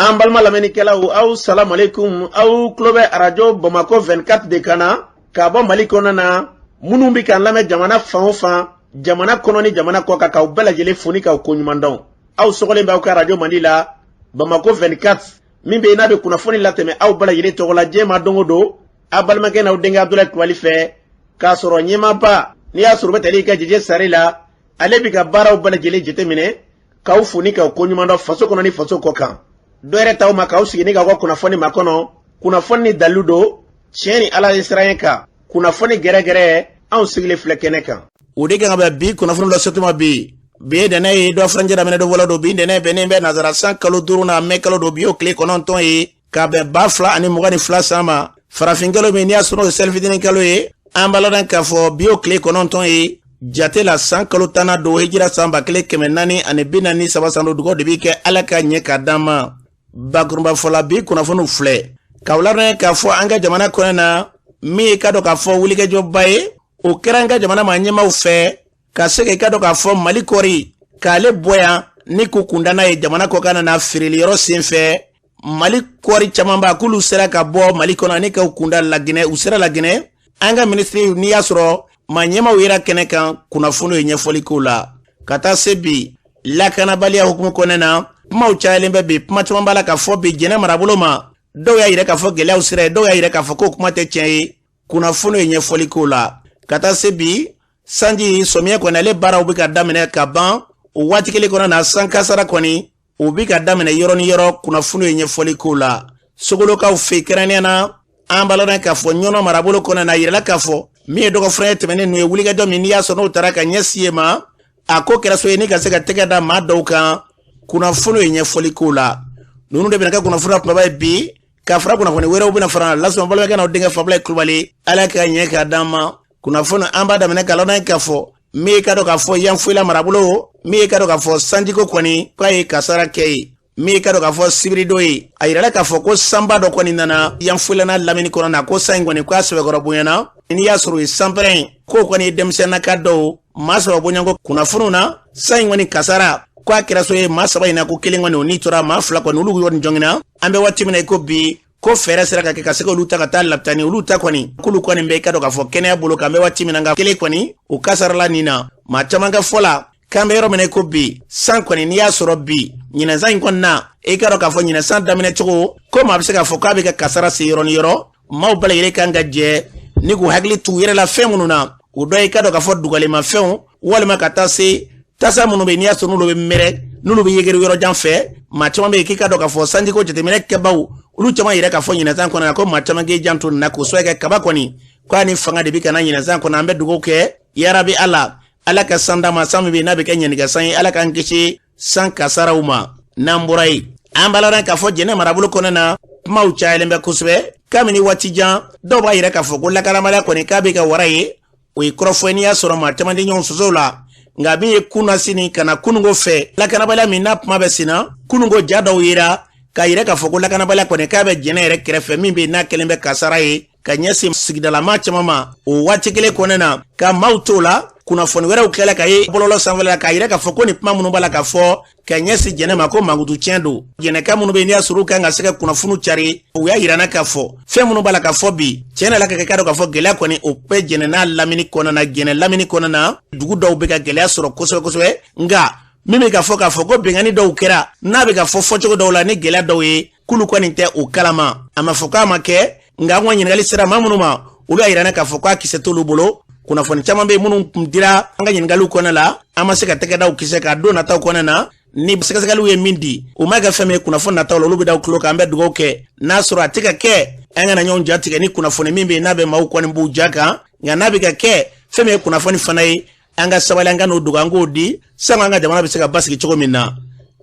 An balima lamɛnnikɛlaw, aw salamalekun. Aw tulo bɛ Arajo Bamakɔ 24 de kan na k'a bɔ Mali kɔnɔ na. Minnu bɛ k'an lamɛn jamana fan o fan, jamana kɔnɔ ni jamana kɔ kan, k'aw bɛɛ lajɛlen fo ni k'aw koɲuman dɔn. Aw sɔgɔlen bɛ aw ka arajo mandi la, Bamakɔ 24, min bɛ yen n'a bɛ kunnafoni latɛmɛ aw bɛɛ lajɛlen tɔgɔ la diɲɛ ma don o don, aw balimakɛ n'aw denkɛ Abudulayi Kulubali fɛ, k'a sɔrɔ ɲɛmaaba n'i y'a sɔrɔ u bɛ tali kɛ Jeje Sare la, ale bɛ ka baaraw bɛɛ lajɛlen jateminɛ, k'aw fo ni k'aw koɲuman dɔn faso kɔnɔ ni faso kɔ kan. Dɔ yɛrɛ t'aw ma k'aw sigi ni k'aw ka kunnafoni makɔnɔ, kunnafoni ni dalilu don, tiɲɛ ni Ala ye siran kan, kunnafoni gɛrɛgɛrɛ, anw sigilen filɛ kɛnɛ kan. O de kan ka bɛn bi kunnafoni lasɔtuma bi. Bi ye dɛnɛ ye, dɔ furancɛ daminɛ don fɔlɔ don. Bi dɛnɛ bɛnnen bɛ nazara san kalo 5 na, mɛ kalo don. Bi y'o tile 9 ye, ka bɛn 2022 san ma. Farafin kalo min n'i y'a sɔrɔ o ye selifitinin kalo ye, an b'a ladɔn k'a fɔ bi y'o tile 9 ye jate la, san kalo 10nan don, hijira san 1443 san don. Dugawu de bi kɛ Ala ka ɲɛ ka d'an ma. Bakurunba fɔla, bi kunnafoniw filɛ k'aw ladɔn k'a fɔ an ka jamana kɔnɔ na, min ye ka dɔn k'a fɔ wulikajɔba ye, o kɛra an ka jamana maa ɲɛmaaw fɛ ka se k'i ka dɔn k'a fɔ Mali kɔɔri k'ale bɔ yan ni k'u kunda n'a ye jamana kɔkan na feereli yɔrɔ senfɛ. Mali kɔɔri camanba k'olu sera ka bɔ Mali kɔnɔ ani k'u kunda Laginɛ, u sera Laginɛ. An ka minisiri n'i y'a sɔrɔ maa ɲɛmaaw yera kɛnɛ kan, kunnafoniw ye ɲɛfɔli k'o la. Ka taa se bi lakanabaliya hukumu kɔnɔna na, kumaw cayalen bɛ bi, kuma caman b'a la ka fɔ bi Jɛnɛ marabolo ma. Dɔw y'a yira k'a fɔ gɛlɛyaw sera yen, dɔw y'a yira k'a fɔ k'o kuma tɛ tiɲɛ ye, kunnafoniw ye ɲɛfɔli k'o la. Ka taa se bi sanji sɔmiɲɛ kɔni, ale baaraw bɛ ka daminɛ ka ban o waati kelen kɔnɔ na, san kasara kɔni o bɛ ka daminɛ yɔrɔ ni yɔrɔ, kunnafoniw ye ɲɛfɔli k'o la. Sogolokaw fɛ kɛrɛnkɛrɛnnenya na, an b'a ladɔn k'a fɔ Ɲɔnɔ marabolo kɔnɔ na, yirala k'a fɔ min ye dɔgɔfura tɛmɛnen ninnu ye, wulikajɔ min n'i y'a sɔrɔ n'o taara ka ɲɛsin yen ma, a ko kɛra so ye ni ka se ka tɛgɛ da maa dɔw kan, kunnafoniw ye ɲɛfɔli k'o la. Ninnu de bɛna kɛ kunnafoni kumaba ye bi, ka fara kunnafoni wɛrɛw bɛna fara lasɔn. Balimakɛ n'aw denkɛ Fabulayi Kulubali, Ala ka ɲɛ k'a d'an ma. Kunnafoni an b'a daminɛ k'a ladɔn k'a fɔ min ye ka dɔn k'a fɔ Yanfolila marabolo, min ye ka dɔn k'a fɔ sanjiko kɔni k'a ye kasara kɛ ye, min ye ka dɔn k'a fɔ sibiridon ye, a yirala k'a fɔ ko sanba dɔ kɔni nana Yanfolila n'a lamini kɔnɔ na, ko san in kɔni k'a sɛbɛkɔrɔ bonyana. N'i y'a sɔrɔ o ye sanpɛrɛn ye, k'o kɔni ye denmisɛnninaka dɔw maa 3 bɔɲɔgɔnko kunnafoniw na. San in kɔni kasara k'a kɛra so ye maa 3 in na, ko kelen kɔni o ni tora, maa 2 kɔni olu kɔni jɔngina. An bɛ waati min na i ko bi, ko fɛɛrɛ sera ka kɛ ka se k'olu ta ka taa lapitani, olu ta kɔni k'olu kɔni bɛ i ka dɔn k'a fɔ kɛnɛya bolo kan. An bɛ waati min na, nka kelen kɔni o kasarala nin na. Maa caman ka fɔ la k'an bɛ yɔrɔ min na i ko bi, san kɔni n'i y'a sɔrɔ bi ɲinɛsan in kɔni na, i ka dɔn k'a fɔ ɲinɛsan daminɛ cogo ko maa bɛ se k'a fɔ k'a bɛ ka kasara se yɔrɔ ni yɔrɔ. Maaw bɛɛ lajɛlen kan ka jɛ ni k'u hakili t'u yɛrɛ la fɛn minnu na, o dɔ ye ka dɔn k'a fɔ dugalenmafɛnw, walima ka taa se tasa minnu bɛ yen n'i y'a sɔrɔ n'olu bɛ mɛrɛ, n'olu bɛ yegere yɔrɔ jan fɛ. Maa caman bɛ yen k'i ka dɔn k'a fɔ sanjiko jateminɛ kɛbaw, olu caman yɛrɛ k'a fɔ ɲinɛsan kɔnɔ na ko maa caman k'i janto nin na, k'o sababu kɛ kaba kɔni k'a ni fanga de bɛ ka na ɲinɛsan kɔnɔ. An bɛ dugawu kɛ yarabi Ala, Ala ka san d'an ma, san min bɛ yen n'a bɛ kɛ ɲɛnikɛ san ye, Ala k'an kisi san kasaraw ma. N'an bɔra yen, an b'a ladɔn k'a fɔ Jɛnɛ marabolo kɔnɔ na, kumaw cayalen bɛ kosɛbɛ kabini waati jan. Dɔw b'a yira k'a fɔ ko lakanabaliya kɔni k'a bɛ ka wara ye, o ye kɔrɔfɔ ye n'i y'a sɔrɔ maa caman tɛ ɲɔgɔn sɔsɔ la. Nka min ye kunasini ka na kununko fɛ, lakanabaliya min n'a kuma bɛ sen na, kununko ja dɔw yera k'a yira k'a fɔ ko lakanabaliya kɔni k'a bɛ Jɛnɛ yɛrɛ kɛrɛfɛ, min bɛ yen n'a kɛlen bɛ kasara ye ka ɲɛsin sigidalamaa caman ma. O waati kelen kɔnɔna na, ka maaw t'o la, kunnafoni wɛrɛw tilala ka ye bɔlɔlɔ sanfɛla la k'a yira k'a fɔ ko nin kuma minnu b'a la ka fɔ ka ɲɛsin Jɛnɛ ma, ko mankutu tiɲɛ don. Jɛnɛka minnu bɛ yen n'i y'a sɔrɔ u kan ka se ka kunnafoniw cari, u y'a yira n na k'a fɔ fɛn minnu b'a la ka fɔ bi, tiɲɛ la ka kɛ k'a dɔn k'a fɔ gɛlɛya kɔni o bɛ Jɛnɛ n'a lamini kɔnɔna na. Jɛnɛ lamini kɔnɔna na, dugu dɔw bɛ ka gɛlɛya sɔrɔ kosɛbɛ kosɛbɛ. Nka min bɛ ka fɔ k'a fɔ ko binkanni dɔw kɛra, n'a bɛ ka fɔ fɔcogo dɔw la ni gɛlɛya dɔw ye, k'olu kɔni tɛ o kalama. A ma fɔ k'a ma kɛ, nka an ka ɲininkali sera maa minnu ma, olu y'a yira n na k'a fɔ k'a kisɛ t'olu bolo. Kunnafoni caman bɛ yen minnu tun dira an ka ɲininkaliw kɔnɔna la, an ma se ka tɛgɛ da u kisɛ kan. Don nataw kɔnɔna na, ni sɛgɛsɛgɛliw ye min di, o ma kɛ fɛn min ye, kunnafoni nataw la olu bɛ da u tulo kan. An bɛ dugawu kɛ n'a sɔrɔ a tɛ ka kɛ, an kana ɲɔgɔn ja tigɛ ni kunnafoni min bɛ yen n'a bɛ maaw kɔni b'u ja kan. Nka n'a bɛ ka kɛ fɛn min ye kunnafoni fana ye, an ka sabali, an ka n'o dogo, an k'o di sango an ka jamana bɛ se ka basigi cogo min na.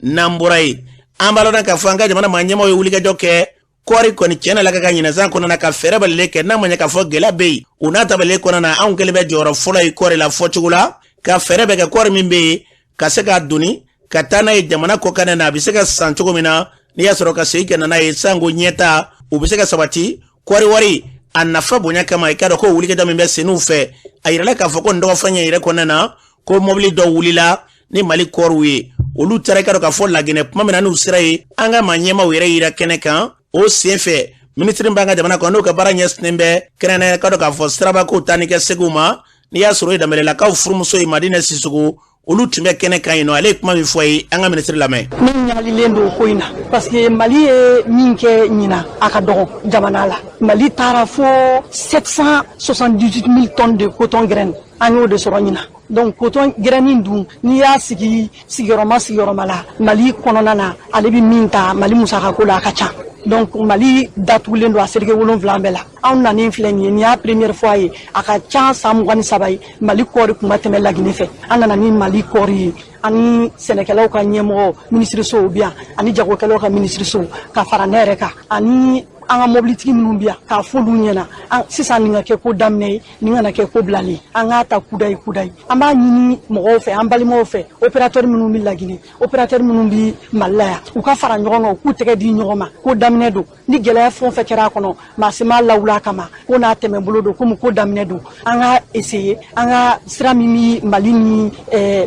N'an bɔra yen, an b'a lɔn k'a fɔ an ka jamana maa ɲɛmaaw ye wulikajɔ kɛ kɔɔri kɔni tiɲɛ la ka ka ɲinɛsan kɔnɔna ka fɛɛrɛ balilen kɛ. N'a ma ɲɛ k'a fɔ gɛlɛya bɛ yen, o n'a ta balilen kɔnɔna na, anw kɛlen bɛ jɔyɔrɔ fɔlɔ ye kɔɔri la fɔcogo la, ka fɛɛrɛ bɛ kɛ kɔɔri min bɛ yen ka se k'a doni ka taa n'a ye jamana kɔkan na, a bɛ se ka san cogo min na, n'i y'a sɔrɔ ka segin ka na n'a ye sanko ɲɛta o bɛ se ka sabati. Kɔɔri wari a nafa bonya kama, i k'a dɔn ko wulikajɔ min bɛ senniw fɛ, a yirala k'a fɔ ko nin dɔgɔfɛn yɛrɛ kɔnɔna na, ko mɔbili dɔw wulila ni Mali kɔɔriw ye. Olu taara, i ka dɔn k'a fɔ, Laginɛ. Tuma min na n'u sera yen, an ka maa ɲɛmaaw yɛrɛ yira kɛnɛ kan. O sen fɛ, minisiri b'an ka jamana kɔnɔ, n'o ka baara ɲɛsinnen bɛ kɛrɛnkɛrɛnnenya, ka dɔn k'a fɔ, sirabakow taa ni kɛ segiw ma, n'i y'a sɔrɔ o ye Danbɛlɛlakaw furumuso ye, Madinɛ Sisoko, olu tun bɛ kɛnɛ kan yen nɔ. Ale ye kuma min fɔ ye, an ka minisiri lamɛn. Ne ɲagalilen don ko in na, parce que Mali ye min kɛ ɲina, a ka dɔgɔ jamana la. Mali taara fo 778 000 tonnes de coton graine, an y'o de sɔrɔ ɲina. Donc coton graine dun, n'i y'a sigi sigiyɔrɔma sigiyɔrɔma la Mali kɔnɔna na, ale bɛ min ta Mali musakako la, a ka ca. Donc Mali datugulen don a seleke 7 bɛɛ la. Anw nanen filɛ nin ye, nin y'a première fois ye, a ka ca san 23 ye, Mali kɔɔri kun ma tɛmɛ Laginɛ fɛ. An nana ni Mali kɔɔri ye, ani sɛnɛkɛlaw ka ɲɛmɔgɔ minisirisow bi yan, ani jagokɛlaw ka minisirisow, ka fara ne yɛrɛ kan, ani an ka mobilitigi minnu bi yan, k'a f'olu ɲɛna sisan nin ka kɛ ko daminɛ ye, nin kana kɛ ko bilalen. An k'a ta kudayi kudayi. An b'a ɲini mɔgɔw fɛ, an balimaw fɛ, opérateur minnu bɛ Laginɛ, opérateur minnu bɛ Mali la yan, u ka fara ɲɔgɔn kan, u k'u tɛgɛ di ɲɔgɔn ma. Ko daminɛ don, ni gɛlɛya fɛn o fɛn kɛra a kɔnɔ, maa si m'a lawuli a kama. Ko n'a tɛmɛ bolo don, komi ko daminɛ don, an ka essayer an ka sira min bɛ Mali ni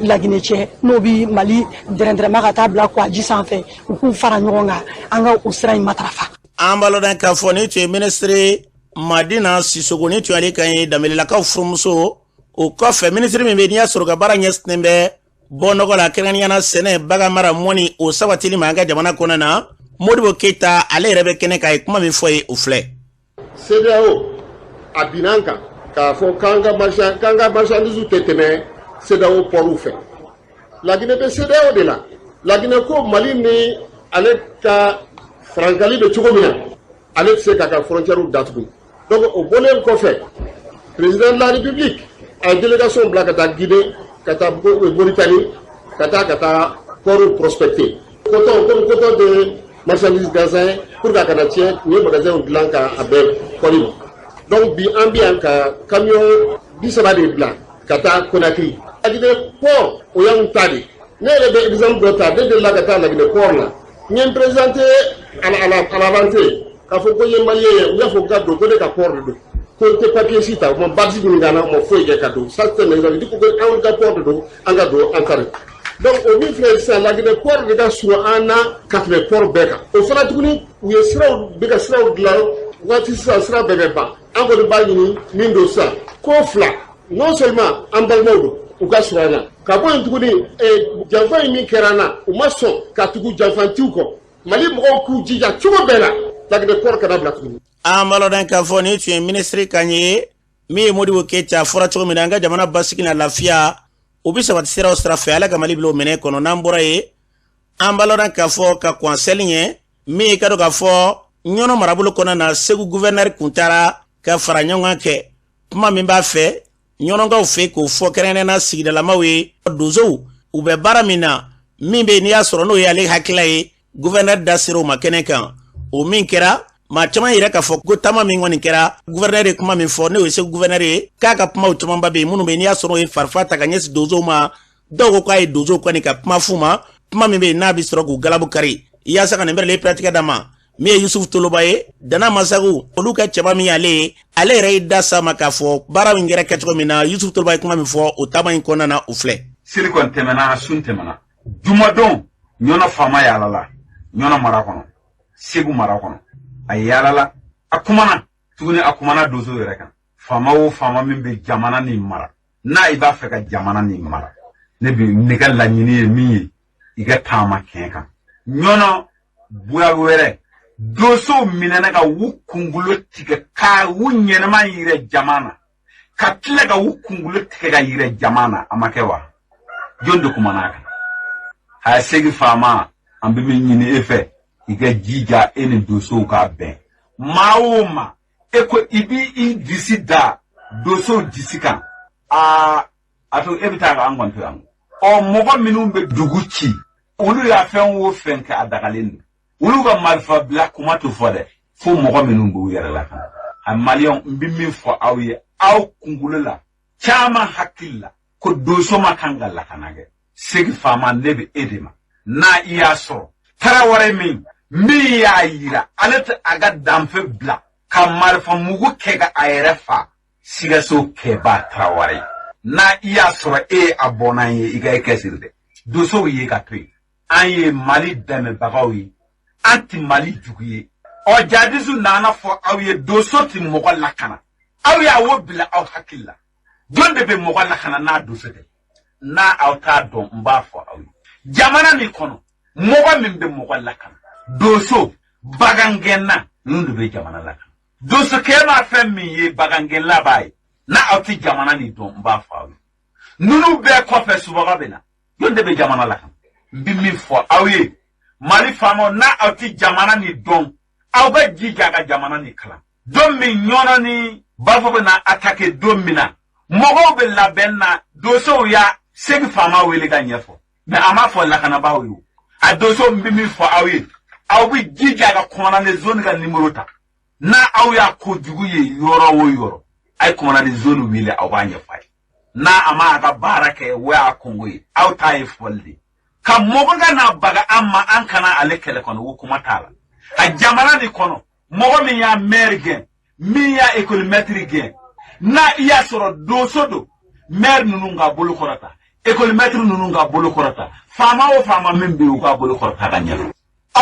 Laginɛ cɛ, n'o bɛ Mali dɛrɛndɛrɛma ka taa bila Kɔji sanfɛ, u k'u fara ɲɔgɔn kan, an ka o sira in matarafa. An b'a lɔn k'a fɔ nin tun ye minisiri Madina Sisoko, ni tun y'ale kan ye, Danbɛlɛlakaw furumuso. O kɔfɛ, minisiri min bɛ, n'i y'a sɔrɔ ka baara ɲɛsinnen bɛ bɔ nɔgɔ la, kɛrɛnkɛrɛnnenya la sɛnɛ, bagan mara, mɔni, o sabatili ma an ka jamana kɔnɔ na, Modibo Keyita, ale yɛrɛ bɛ kɛnɛ kan, a ye kuma min fɔ ye, o filɛ. CEDEAO a binna an kan k'a fɔ k'an ka marchandise tɛ tɛmɛ CEDEAO port fɛ. Laginɛ bɛ CEDEAO de la. Laginɛ ko Mali ni ale ka farankali bɛ cogo min na, ale tɛ se k'a ka frontière datugu. Donc o bɔlen kɔfɛ, président de la République a ye délégation bila ka taa Guinée, ka taa Mauritanie, ka taa port prospecter. Coton, comme coton de marchandise gansan ye, pour que a kana tiɲɛ, u ye magasin dilan k'a bɛn kɔri ma. Donc bi an bɛ yan ka camion 30 de bila ka taa Conakry. Laginɛ port, o y'anw ta de. Ne yɛrɛ bɛ exemple dɔ ta. Ne delila ka taa Laginɛ port la, n ye n présenté à la rentrée k'a fɔ ko n ye malien ye. U y'a fɔ ka don, ko ne ka port de don, ko n tɛ papier si ta. U ma badge ɲininka n na, u ma foyi kɛ ka don. Ça, c'est un exemple. Di ko anw ka port de don, an ka don, an ta de. Donc o min filɛ sisan, Laginɛ port de ka surun an na ka tɛmɛ port bɛɛ kan. O fana tuguni, u ye siraw bɛ ka siraw dilan waati sisan, sira bɛɛ bɛ ban. An kɔni b'a ɲini min don sisan, ko fila: non seulement an balimaw don, u ka surun an na, ka bɔ yen tuguni, janfa in min kɛra an na, u ma sɔn ka tugu janfantiw kɔ. Mali mɔgɔw k'u jija cogo bɛɛ la, Laginɛ port kana bila tuguni. An b'a lɔn k'a fɔ nin tun ye minisiri kan ye, min ye Modibo Keyita. A fɔra cogo min na, an ka jamana basigi na lafiya, o bɛ sabati sira o sira fɛ, Ala ka Mali bila o minɛ kɔnɔ. N'an bɔra yen, an b'a lɔn k'a fɔ ka kɔn seli ɲɛ, min ye ka dɔn k'a fɔ Ɲɔnɔ marabolo kɔnɔ na, Segu gouverneur kun taara ka fara ɲɔgɔn kan kɛ kuma min b'a fɛ Ɲɔnɔkaw fɛ, k'o fɔ kɛrɛnkɛrɛnnenya sigidalamaw ye, donsow u bɛ baara min na, min bɛ n'i y'a sɔrɔ n'o ye ale hakilila ye. Gouverneur da sera o ma kɛnɛ kan. O min kɛra, maa caman yɛrɛ k'a fɔ ko taama min kɔni kɛra, gouverneur ye kuma min fɔ, n'o ye Segu gouverneur ye, k'a ka kumaw camanba bɛ yen minnu bɛ yen n'i y'a sɔrɔ o ye farifa ta ka ɲɛsin donsow ma. Dɔw ko k'a ye donsow kɔni ka kuma f'u ma, kuma min bɛ yen n'a bɛ sɔrɔ k'u galabu kari yaasa ka nin bɛrɛ piratigɛ d'a ma. Min ye Yusufu Toloba ye, Dana Masagu, olu ka cɛba min y'ale ye, ale yɛrɛ y'i da sa ma k'a fɔ baara min kɛra kɛcogo min na. Yusufu Toloba ye kuma min fɔ o taama in kɔnɔna na, o filɛ. Seli kɔni tɛmɛna, sun tɛmɛna. Jumadon, Ɲɔnɔ faama yaalala Ɲɔnɔ mara kɔnɔ, Segu mara kɔnɔ. A yaalala, a kumana tuguni, a kumana donso yɛrɛ kan. Faama o faama min bɛ jamana nin mara, n'a i b'a fɛ ka jamana nin mara, ne bi ne ka laɲini ye min ye, i ka taama kɛn kan. Ɲɔnɔ buya wɛrɛ, donsow minɛna ka u kunkolo tigɛ ka u ɲɛnama yirɛ jama na, ka tila ka u kunkolo tigɛ ka yirɛ jama na. A ma kɛ wa? Jɔn de kumana a kan? A segi faama, an bɛ min ɲini e fɛ, i ka jija e ni donsow k'a bɛn. Maa o maa, e ko i b'i disi da donsow disi kan, aa, a to e bɛ taa ka an kɔni to yan. Ɔ, mɔgɔ minnu bɛ dugu ci, olu y'a fɛn o fɛn kɛ, a dagalen don. Olu ka marifa bila kuma to fɔ dɛ, fo mɔgɔ minnu b'u yɛrɛ la kan. A maliyɛnw, n bɛ min fɔ aw ye, aw kunkolo la caman hakili la ko donso ma kan ka lakana kɛ. Segi faama, ne bɛ e de ma, n'a i y'a sɔrɔ Tarawele min y'a yira ale tɛ a ka danfe bila ka marifa mugu kɛ ka a yɛrɛ fa Sikaso kɛba Tarawele, n'a i y'a sɔrɔ e ye a bɔnna ye, i ka e kɛsiri dɛ, donsow ye ka to yen. An ye Mali dɛmɛbagaw ye, an tɛ Mali jugu ye. Ɔ jadisiw nana fɔ aw ye, donso tɛ mɔgɔ lakana. Aw y'a wo bila aw hakili la. Jɔn de bɛ mɔgɔ lakana n'a donso tɛ? N'a aw t'a dɔn, n b'a fɔ aw ye. Jamana min kɔnɔ, mɔgɔ min bɛ mɔgɔ lakana, donso, bagangɛnna, ninnu de bɛ jamana lakana. Donsokɛ ma fɛn min ye, bagangɛnla b'a ye. N'a aw tɛ jamana nin dɔn, n b'a fɔ aw ye. Ninnu bɛɛ kɔfɛ, subaga bɛ na. Jɔn de bɛ jamana lakana? N bɛ min fɔ aw ye, Mali faamaw, n'a aw tɛ jamana nin dɔn, aw ka jija ka jamana nin kalan. Don min ɲɔnɔ ni b'a fɔ bɛ na attaquer don min na, mɔgɔw bɛ labɛn na, donsow y'a segi faama wele ka ɲɛfɔ. Mais a m'a fɔ lakanabaaw ye o. A donso, n bɛ min fɔ aw ye, aw bɛ jija ka commandant de zone ka numéro ta. N'a aw y'a kojugu ye yɔrɔ o yɔrɔ, a ye commandant de zone wele, aw b'a ɲɛfɔ a ye. N'a a ma a ka baara kɛ, o y'a kungo ye. Aw ta ye fɔli de ye. Ka mɔgɔ ka na baga an ma, an kana ale kɛlɛ kɔnɔ, o kuma t'a la. A jamana nin kɔnɔ, mɔgɔ min y'a maire gɛn, min y'a école maître gɛn, n'a i y'a sɔrɔ donso don, maire ninnu ka bolo kɔrɔta, école maître ninnu ka bolo kɔrɔta, faama o faama min bɛ yen, u ka bolo kɔrɔta ka ɲɛfɔ.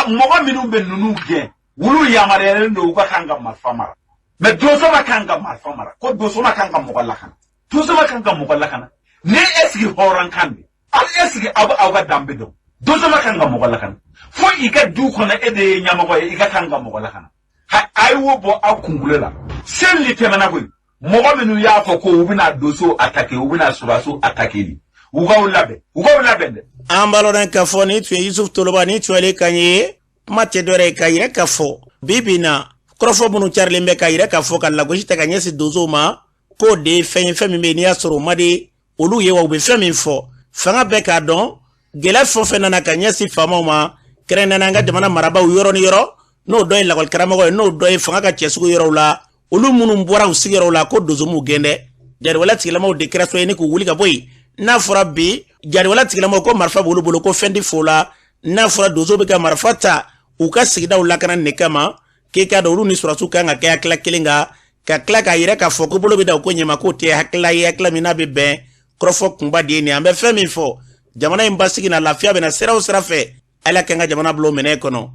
Mɔgɔ minnu bɛ ninnu gɛn, olu yamaruyalen don, u ka kan ka marifa mara. Mais donso ma kan ka marifa mara, ko donso ma kan ka mɔgɔ lakana. Donso ma kan ka mɔgɔ lakana. Ni e sigi hɔrɔn kan de, aw e sigi, aw bɛ aw ka danbe dɔn. Donso ma kan ka mɔgɔ lakana. Fo i ka du kɔnɔ, e de ye ɲɛmɔgɔ ye, i ka kan ka mɔgɔ lakana. Ha, a ye wo bɔ aw kunkolo la. Seli tɛmɛna koyi. Mɔgɔ minnu y'a fɔ ko u bɛna donso attaquer, u bɛna sɔrɔdasiw attaquer ni, u k'aw labɛn, u k'aw labɛn dɛ. An b'a lɔn k'a fɔ nin tun ye Yusuf Toloba, nin tun y'ale kan ye. Kuma tɛ dɔwɛrɛ ye k'a yira k'a fɔ bi bi in na, kɔrɔfɔ minnu carilen bɛ k'a yira k'a fɔ ka lagosi ta ka ɲɛsin donsow ma, k'o de ye fɛn ye, fɛn min bɛ yen n'i y'a sɔrɔ o man di olu ye, wa u bɛ fɛn min fɔ, fanga bɛɛ k'a dɔn. Gɛlɛya fɛn o fɛn nana ka ɲɛsin faamaw ma, kɛrɛnkɛrɛnnenya an ka jamana marabaaw yɔrɔ ni yɔrɔ, n'o dɔ ye lakɔlikaramɔgɔ ye, n'o dɔ ye fanga ka cɛsigi yɔrɔw la, olu minnu bɔra u sigiyɔrɔw la, ko donso m'u gɛn dɛ, jariwala tigilamaw de kɛra so ye ni k'u wuli ka bɔ yen. N'a fɔra bi jariwala tigilamaw ko marifa b'olu bolo, ko fɛn tɛ fo la. N'a fɔra donso bɛ ka marifa ta u ka sigidaw lakana nin kama, k'e k'a dɔn olu ni sɔrɔdasiw kan ka kɛ hakilila kelen kan, ka tila k'a yira k'a fɔ ko bolo bɛ da u ko ɲɛma, k'o tɛ hakilila ye, hakilila min n'a bɛ bɛn. Kɔrɔfɔ kunba de ye nin. An bɛ fɛn min fɔ, jamana in basigi na lafiya bɛna sira o sira fɛ, Ala k'an ka jamana bila o minɛ kɔnɔ.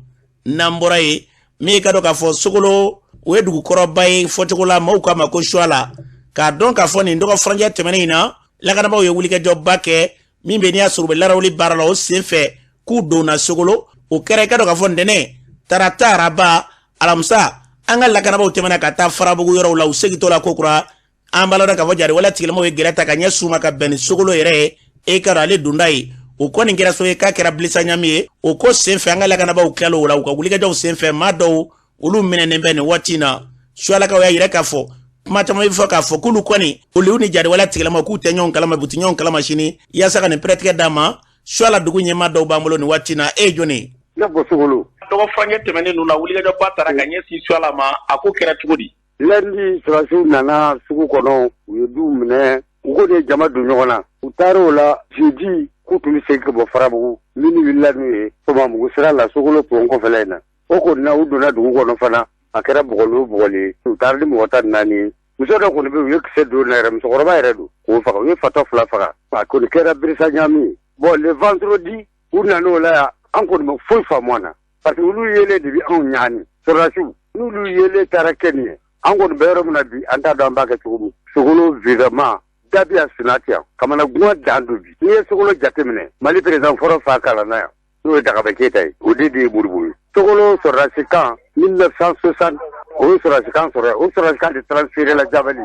N'an bɔra yen, min ye ka dɔn k'a fɔ Sogolo, o ye dugukɔrɔba ye fɔcogo la, maaw k'a ma ko Suwala, k'a dɔn k'a fɔ nin dɔgɔ furancɛ tɛmɛnen in na, lakanabaaw ye wulikajɔba kɛ min bɛ n'i y'a sɔrɔ u bɛ larawuli baara la, o sen fɛ k'u donna Sogolo. O kɛra i ka dɔn k'a fɔ ntɛnɛn, tarata, araba, alamisa, an ka lakanabaaw tɛmɛna ka taa Farabugu yɔrɔw la. U segintɔ la kokura, an b'a lɔn k'a fɔ jariwala tigilamaw ye gɛrɛ ta ka ɲɛsin u ma ka bɛn ni Sogolo yɛrɛ ye. E ka dɔn ale donda ye, o kɔni kɛra so ye k'a kɛra bilisa ɲami ye. O ko senfɛ, an ka lakanabaaw tilala o la, u ka wulikajɔw senfɛ, maa dɔw olu minɛnen bɛ nin waati in na. Suwalakaw y'a yira k'a fɔ kuma caman bɛ fɔ k'a fɔ k'olu kɔni, olu ni jariwala tigilamaw k'u tɛ ɲɔgɔn kalama bi, u tɛ ɲɔgɔn kalama sini. Yaasa ka nin pɛrɛtigɛ d'a ma, Suwala dugu ɲɛmaa dɔw b'an bolo nin waati in na. E ye jɔni ye? Ne bɔ Sogolo. Dɔgɔ furancɛ tɛmɛnen ninnu na, wulikajɔba taara ka ɲɛsin Suwala ma, a ko kɛra cogo di? Lundi, sɔrɔdasiw nana sugu kɔnɔ, u ye duw minɛ, u ko de ye jama don ɲɔgɔn na. U taara o la jeudi, k'u tun bɛ segin ka bɔ Farabugu, minnu wulila n'u ye Somamugu sira la, Sogolo pont kɔfɛla in na. O kɔni na, u donna dugu kɔnɔ fana, a kɛra bugɔli o bugɔli ye. U taara ni mɔgɔ 14 ye. Muso dɔ kɔni bɛ, u ye kisɛ don na yɛrɛ, musokɔrɔba yɛrɛ don, k'o faga. U ye fatɔ fila faga. A kɔni kɛra birisa ɲami ye. Bon, le vendredi, u nan'o la yan, an kɔni ma foyi faamu a na, parce que olu yelen de bɛ anw ɲaani. Sɔrɔdasiw n'olu yelen taara kɛ nin ye, an kɔni bɛ yɔrɔ min na bi, an t'a dɔn an b'a kɛ cogo min. Sogolo vraiment dabiya sunati yan kamanagan dan don bi. N'i ye Sogolo jateminɛ, Mali président fɔlɔ fa kalanna yan, n'o ye Dagabɛ Keyita ye, o de ye Modibo ye. Sogolo sɔrɔdasi camp 1960, o ye sɔrɔdasi camp sɔrɔ, o sɔrɔdasi camp de transféré la Jabali.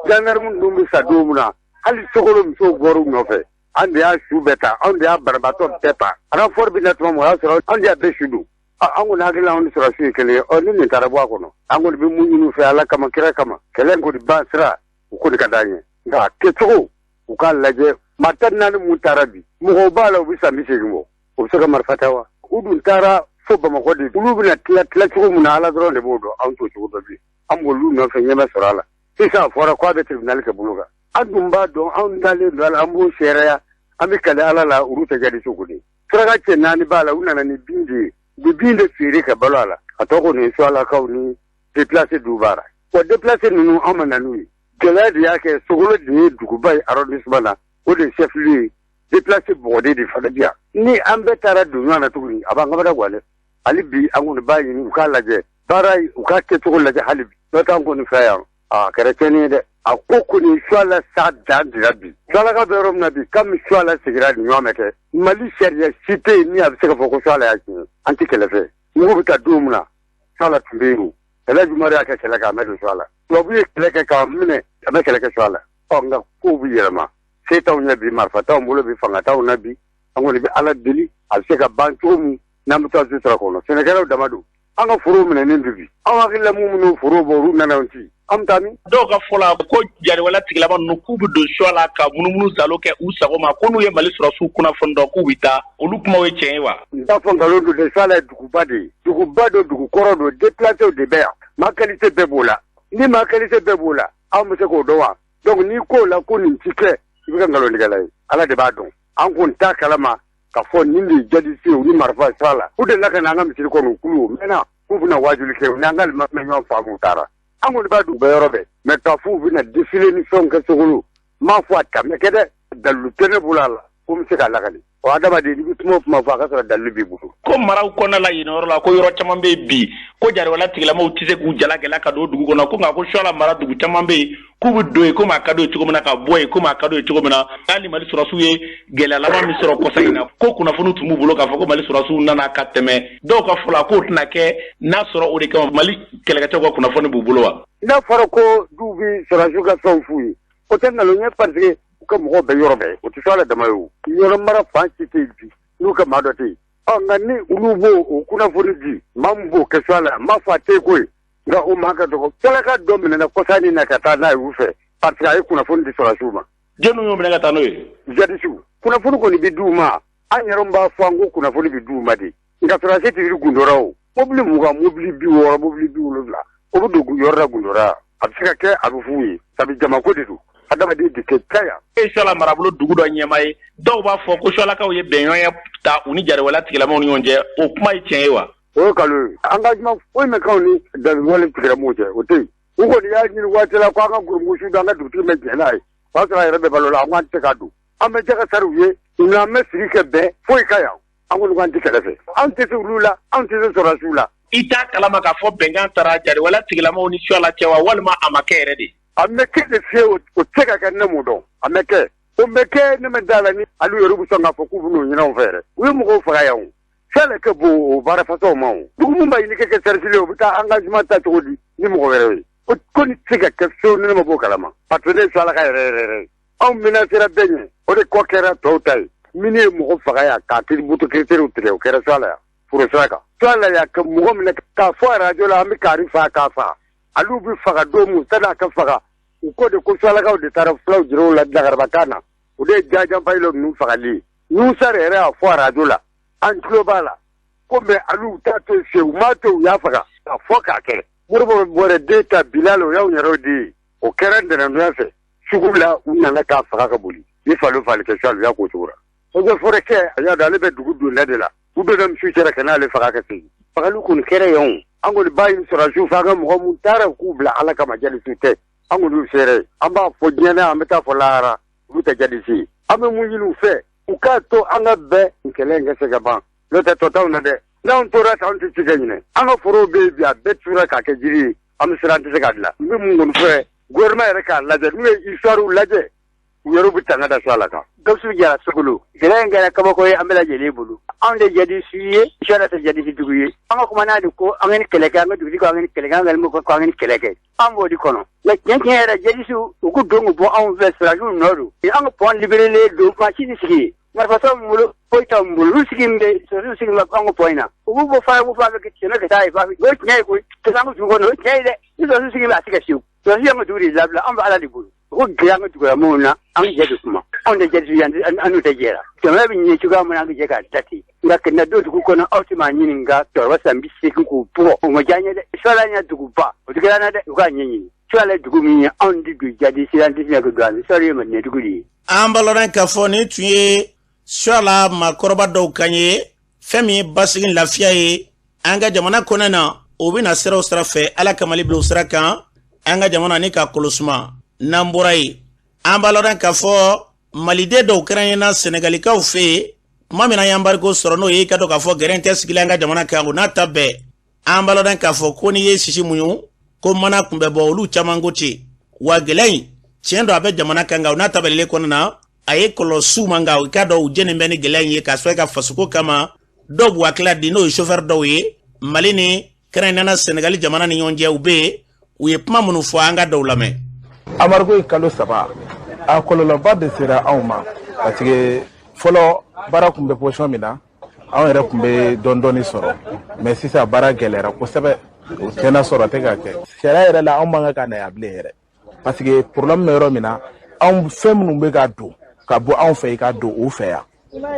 Gendarme ninnu bɛ sa don min na, hali Sogolo musow bɔr'u nɔfɛ. An de y'a su bɛɛ ta, anw de y'a banabaatɔ bɛɛ ta. Renfort bɛ na tuma min, o y'a sɔrɔ anw de y'a bɛɛ su don. An kɔni hakili la, anw ni sɔrɔdasiw ye kelen ye. Ɔ ni nin taara bɔ a kɔnɔ, an kɔni bɛ mun ɲini u fɛ, Ala kama, kira kama, kɛlɛ in kɔni ban sira, u kɔni ka d'an ye, nka a kɛcogo, u k'a lajɛ. Maa 14 mun taara bi, mɔgɔw b'a la, u bɛ san 80 bɔ, u bɛ se ka marifa ta wa? U dun taara fo Bamakɔ de. Olu bɛna tila tila cogo min na, Ala dɔrɔn de b'o dɔn. Anw t'o cogo dɔn bilen. An b'olu nɔfɛ, ɲɛ bɛ sɔrɔ a la. Sisan a fɔra k'a bɛ tribunal kɛ bolo kan. An dun b'a dɔn, anw dalen don a la, an b'o seereya, an bɛ kali Ala la, olu tɛ jadisiw kɔni. Suraka cɛ naani b'a la, u nana ni bin de ye, u bɛ bin de feere ka balo a la. A tɔ kɔni ye Suwalakaw ni déplacé du b'a la. Wa déplacé ninnu, anw ma na n'u ye. Gɛlɛya de y'a kɛ. Sogolo de ye duguba ye arrondissement na, o de ye chef lieu ye. Déplacé bɔgɔden de fana bi yan. Ni an bɛɛ taara don ɲɔgɔn na tuguni, a b'an kamana gan dɛ. Hali bi an kɔni b'a ɲini u k'a lajɛ, baara u k'a kɛcogo lajɛ hali bi. N'o tɛ an kɔni fɛ yan, a kɛra tiɲɛni ye dɛ. A ko kɔni Suwala sa dan dira bi. Suwalaka bɛ yɔrɔ min na bi, kami Suwala sigira nin ɲɔgɔn mɛn kɛ. Mali sariya si tɛ yen ni a bɛ se ka fɔ ko Suwala y'a tiɲɛ. An tɛ kɛlɛ fɛ. Mugu bɛ taa don min na, Suwala tun bɛ yen o. Elhaji Umaru y'a kɛ kɛlɛ kɛ, a ma don Suwala. Tubabu ye kɛlɛ kɛ k'a minɛ, a ma kɛlɛ kɛ Suwala. Ɔ nka kow bɛ yɛlɛma. Se t'anw ɲɛ bi, marifa t'anw bolo bi, fanga t'anw na bi. An kɔni bɛ Ala deli, a bɛ se ka ban cogo min n'an bɛ taa sutura kɔnɔ. Sɛnɛkɛlaw dama don. An ka forow minɛnen don bi. Anw hakili la minnu forow bɔ, olu nana ci. An bɛ taa min? Dɔw ka fɔ la ko jariwala tigilama ninnu k'u bɛ don Suwala ka munumunu salo kɛ u sago ma, ko n'u ye Mali sɔrɔsiw kunnafoni dɔn k'u bɛ taa. Olu kumaw ye tiɲɛ ye wa? N t'a fɔ nkalon don dɛ. Suwala ye duguba de ye. Duguba don, dugu kɔrɔ don, déplacéw de bɛ yan. Maa qualité bɛɛ b'o la. Ni maa qualité bɛɛ b'o la, anw bɛ se k'o dɔn wa? Donc n'i k'o la ko nin ti kɛ, i bɛ kɛ nkalontigɛla ye. Ala de b'a dɔn. An kɔni t'a kalama k'a fɔ nin de ye jadisi ye, u ni marifa Suwala. U delila ka na an ka misiri kɔnɔ, u kulu o mɛnna k'u bɛna waajuli kɛ, u n'an ka alimami ma ɲɔgɔn faamu, u taara. An kɔni b'a dɔn u bɛ yɔrɔ bɛɛ, mais k'a fɔ u bɛna défilé ni fɛnw kɛ Sogolo, n m'a fɔ a ta mɛ kɛ dɛ. Dalilu tɛ ne bolo a la ko n bɛ se k'a lakali. Ɔ adamaden, n'i bɛ kuma o kuma fɔ, a ka sɔrɔ dalilu b'i bolo. Ko maraw kɔnɔna la yen yɔrɔ la, ko yɔrɔ caman bɛ yen bi ko jariwala tigilamaw tɛ se k'u jala gɛlɛya ka don dugu kɔnɔ, ko nka ko Suwala mara dugu caman bɛ yen k'u bɛ don yen komi a ka d'u ye cogo min na, ka bɔ yen komi a ka d'u ye cogo min na. Hali Mali sɔrɔsiw ye gɛlɛya laban min sɔrɔ kɔsa in na, ko kunnafoni tun b'u bolo k'a fɔ ko Mali sɔrɔsiw nana ka tɛmɛ. Dɔw ka fɔ la k'o tɛna kɛ n'a sɔrɔ o de kama Mali kɛlɛkɛcɛw ka kunnafoni b'u bolo wa? N'a fɔra ko duw bɛ sɔrɔsiw ka fɛnw f'u ye, o tɛ nkalon ye, parce que u ka mɔgɔw bɛ yɔrɔ bɛɛ. O tɛ Suwala dama ye o. Yɔrɔ mara fan si tɛ yen bi n'u ka maa dɔ tɛ yen. Ɔ nka ni olu b'o o kunnafoni di, maa min b'o kɛ Suwala, n m'a fɔ a tɛ yen koyi, nka o maa ka dɔgɔ. Suwalaka dɔ minɛna kɔsa in na ka taa n'a ye u fɛ, parce que a ye kunnafoni di sɔrɔsiw ma. Jɔnni y'o minɛ ka taa n'o ye? Jadisiw. Kunnafoni kɔni bɛ d'u ma. An yɛrɛ b'a fɔ an ko kunnafoni bɛ d'u ma de. Nka sɔrɔsi tɛ wuli gundora o. Mobili 20, mobili 60, mobili 70, o bɛ don yɔrɔ la gundora. A bɛ se ka kɛ a bɛ f'u ye. Sabu jamako de don. Adamaden de tɛ caya. E ye Suwala marabolo dugu dɔ ɲɛmaa ye. Dɔw b'a fɔ ko Suwalakaw ye bɛnɲɔgɔnya ta u ni jariwala tigilamaw ni ɲɔgɔn cɛ. O kuma ye tiɲɛ ye wa? O ye nkalon ye. Engagement foyi ma k'anw ni jariwale tigilamɔgɔw cɛ, o tɛ yen. U kɔni y'a ɲini waati la ko an ka goromugsu don, an ka dugutigi ma jɛn n'a ye. O y'a sɔrɔ a yɛrɛ bɛ balo la, an ko an tɛ se k'a don. An bɛ jɛ ka sari u ye, nka an bɛ sigi kɛ bɛn foyi ka yan. An kɔni ko an tɛ kɛlɛ fɛ. An tɛ se olu la, an tɛ se sɔrɔdasiw la. I t'a kalama k'a fɔ bɛnkan taara jariwala tigilamaw ni Suwala cɛ wa, walima a ma kɛ yɛrɛ de? A mɛ kɛ de fiyewu, o tɛ se ka kɛ, ne m'o dɔn. A mɛ kɛ. O mɛ kɛ, ne ma d'a la ni alu yɛrɛ bɛ sɔn k'a fɔ k'u bɛn'o ɲini anw fɛ yɛrɛ. U ye mɔgɔw faga yan o. Suwala kɛ bon o baara fasɔnw ma o. Dugu min b'a ɲini ka kɛ cercle ye, o bɛ taa engagement ta cogo di ni mɔgɔ wɛrɛ ye? O ko nin tɛ se ka kɛ fiyewu ni ne ma b'o kalama. Parce que ne ye Suwala ka yɛrɛ yɛrɛ yɛrɛ ye. Anw menacera bɛɛ ɲɛ, o de kɔ kɛra tɔw ta ye. Min ye mɔgɔ faga yan k'a kiri moto kiriterew tigɛ, o kɛra Suwala yan foro sira kan. Suwala yan ka mɔgɔ minɛ k'a fɔ arajo la an bɛ kari fa k'a fa. Alu bɛ faga don min sani a ka faga, u ko de ko Suwalakaw de taara fulaw jira u la lagarabakan na. O de ye jajanfayilo ninnu fagali ye. Nusar yɛrɛ y'a fɔ arajo la, an tulo b'a la ko mɛ alu t'a to yen fiyewu, u m'a to u y'a faga k'a fɔ k'a kɛ. Moribo bɔrɛ den ta Bilal, o y'anw yɛrɛw den ye. O kɛra ntɛnɛndonya fɛ sugu la, u nana k'a faga ka boli. Ni falo fali kɛ Suwala, u y'a k'o cogo la. O bɛ fɔrɛ kɛ, a y'a dɔn ale bɛ dugu donda de la. U donna misiw cɛla ka n'ale faga ka segin. Fagali kɔni kɛra yen o. An kɔni b'a ɲini sɔrɔdasiw fɛ, an ka mɔgɔ mun taara u k'u bila Ala kama, jadisiw tɛ. An kɔni y'u seere ye. An b'a fɔ diɲɛ na, an bɛ taa fɔ lahara, olu tɛ jadisi ye. An bɛ mun ɲini u fɛ, u k'a to an ka bɛn kɛlɛ in ka se ka ban. N'o tɛ tɔ t'anw na dɛ. N'anw tora tan, anw tɛ se ka ɲinɛ. An ka forow bɛ yen bi, a bɛɛ tura k'a kɛ jiri ye. An bɛ siran, an tɛ se k'a dilan. N bɛ mun kɔni fɛ, gouvernement yɛrɛ k'a lajɛ, n'u ye histoire lajɛ, u yɛrɛ bɛ tanga da Suwala kan. Gawusu Jara Sogolo, gɛlɛya in kɛra kabako ye an bɛɛ lajɛlen bolo. Anw de jadisi ye, Suwala tɛ jadisi dugu ye. An ka kuma n'a de ko an ka ni kɛlɛ kɛ, an ka dugutigi ko an ka ni kɛlɛ kɛ, an ka limɔgɔw ko an ka ni kɛlɛ kɛ. An b'o de kɔnɔ. Nka tiɲɛ tiɲɛ yɛrɛ, jadisiw u k'u don k'u bɔ anw fɛ, sɔrɔdasiw nɔ don. An ka pont libérélen don, maa si tɛ sigi yen. Marifa t'anw bolo, foyi t'anw bolo. Olu sigi bɛ, sɔrɔdasiw sigi bɛ an ka pont in na. U b'u bɔ Farabugu fan fɛ ka tɛmɛ ka taa yen fan fɛ. O ye tiɲɛ ye koyi. Ka taa an ka dugu kɔnɔ, o ye tiɲɛ ye dɛ. Ni sɔrɔdasiw sigi bɛ, a tɛ ka se o. Sɔrɔdasiw y'an ka dugu de labila, an bɛ Ala de bolo. U ko gɛlɛya an ka dugulamɔgɔw na, an ka jɛ de kuma. Anw tɛ jadisiw ye, an n'u tɛ jɛra. Jamana bɛ ɲɛ cogoya min na, an ka jɛ k'a date. Nka ka na don dugu kɔnɔ, aw tɛ maa ɲininka, cɛkɔrɔba san 80 k'u bugɔ, o ma diya n ye dɛ. Suwala ɲɛ duguba, o tɛ kɛra an na dɛ, u k'a ɲɛɲini. Suwala ye dugu min ye, anw tɛ don jadisi, an tɛ se ka don an fɛ. Suwala ye Madinɛ dugu de ye. An b'a lɔn k'a fɔ nin tun ye Suwala maakɔrɔba dɔw kan ye. Fɛn min ye basigi lafiya ye an ka jamana kɔnɔ na, o bɛna sira o sira fɛ, Ala ka Mali bila o sira kan, an ka jamana ni ka kolosuma. N'an bɔra yen, an b'a lɔn k'a fɔ Maliden dɔw kɛrɛnkɛrɛnnenya Sɛnɛgalikaw fɛ yen, tuma min na an ye embargo sɔrɔ, n'o ye i ka dɔn k'a fɔ gɛrɛntɛ sigila an ka jamana kan, o n'a ta bɛɛ, an b'a lɔn k'a fɔ ko n'i ye sisi muɲu ko mana kun bɛ bɔ, olu caman ko ten. Wa gɛlɛya in, tiɲɛ don, a bɛ jamana kan, nka o n'a ta bɛɛ kɔnɔna na, a ye kɔlɔlɔ s'u ma, nka u k'a dɔn u jɛnnen bɛ ni gɛlɛya in ye k'a sɔrɔ ka fasoko kama. Dɔw b'u hakilila di, n'o ye chauffeur dɔw ye Mali ni kɛrɛnkɛrɛnnenya Sɛnɛgali jamana ni ɲɔgɔn cɛ. U bɛ yen, u ye kuma minnu fɔ, an ka dɔw lamɛn. Embargo ye kalo 3, a kɔlɔlɔba de sera anw ma, parce que fɔlɔ baara tun bɛ position min na, anw yɛrɛ tun bɛ dɔɔni dɔɔni sɔrɔ, mais sisan baara gɛlɛyara kosɛbɛ. O tiɲɛna, sɔrɔ tɛ ka kɛ. Sariya yɛrɛ la, anw man kan ka na yan bilen yɛrɛ, parce que problème bɛ yɔrɔ min na, anw fɛn minnu bɛ ka don ka bɔ anw fɛ, ka don u fɛ yan,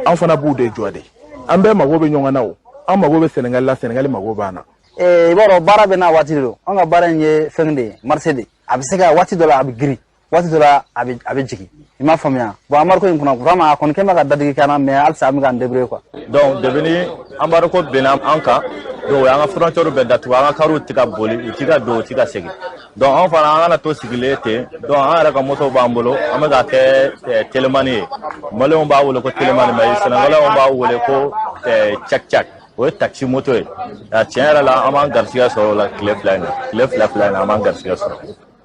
anw fana b'u de jɔ de. An bɛɛ mago bɛ ɲɔgɔn na. O an mago bɛ Sɛnɛgali la, Sɛnɛgali mago b'an na. I b'a dɔn, baara bɛ n'a waati de don. An ka baara in ye fɛn de ye, marché de. A bɛ se ka waati dɔ la, a bɛ girin, waati dɔ la, a bɛ jigin, i m'a faamuya? Bon, embargo in kɔnɔ, vraiment, a kɔni kɛn bɛ ka dadigi k'an na, mais halisa an bɛ k'an débrouiller quoi. Donc depuis ni embargo binna an kan, donc o y'an ka frontière bɛɛ datugu, an ka kariw tɛ ka boli, u tɛ ka don, u tɛ ka segin. Donc anw fana, an kana to sigilen ten. Donc an yɛrɛ ka moto b'an bolo, an bɛ ka kɛ telemani ye. Maliyɛnw b'a wele ko telemani, mais Sénégalais b'a wele ko cak cak, o ye taxi moto ye. A tiɲɛ yɛrɛ la, an b'an garisɛgɛ sɔrɔ o la tile 2 in na, tile 2 2 in na, an b'an garisɛgɛ sɔrɔ,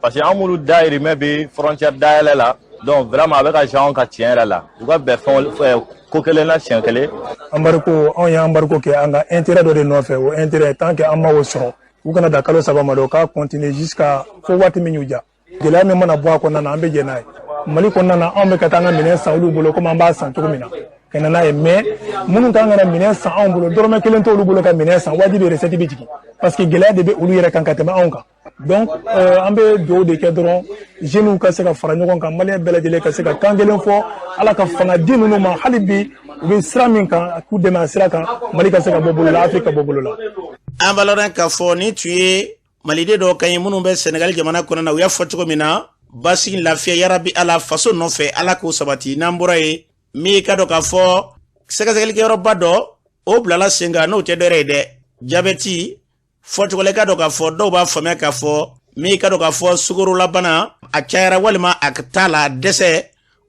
parce que an m'olu dahirimɛ bi frontière dayɛlɛ la. Donc vraiment, a bɛ ka anw ka tiɲɛ yɛrɛ la, u ka bɛn fɛn ko kelen na siɲɛ kelen. Embargo, anw ye embargo kɛ an ka intérêt dɔ de nɔfɛ. O intérêt, tant que an ma o sɔrɔ, u kana da kalo 3 ma dɛ, u k'a continuer jusqu'à fo waati min y'u diya. Gɛlɛya min mana bɔ a kɔnɔna na, an bɛ jɛ n'a ye. Mali kɔnɔna na, anw bɛ ka taa an ka minɛn san olu bolo komi an b'a san cogo min na ka na n'a ye, mais minnu kan ka na minɛn san anw bolo, dɔrɔmɛ kelen t'olu bolo ka minɛn san. Wajibi, recette bɛ jigin, parce que gɛlɛya de bɛ olu yɛrɛ kan ka tɛmɛ anw kan. Donc an bɛ dugawu de kɛ dɔrɔn, jeunes ka se ka fara ɲɔgɔn kan, maliyɛn bɛɛ lajɛlen ka se ka kan kelen fɔ. Ala ka fanga di ninnu ma hali bi, u bɛ sira min kan, k'u dɛmɛ a sira kan, Mali ka se ka bɔ bolo la, Afiriki ka bɔ bolo la. An b'a lɔn k'a fɔ ni tun ye maliden dɔw kan ye minnu bɛ Sɛnɛgali jamana kɔnɔ na, u y'a fɔ cogo min na, basigi, lafiya, yarabi Ala, faso nɔfɛ, Ala k'o sabati. N'an bɔra yen, min ka dɔn k'a fɔ sɛgɛsɛgɛlikɛyɔrɔba dɔ o bilala sen kan, n'o tɛ dɔwɛrɛ ye dɛ, jabɛti fɔcogo la. I ka dɔn k'a fɔ dɔw b'a faamuya k'a fɔ min ka dɔn k'a fɔ sukarolabana a cayara walima a t'a la dɛsɛ,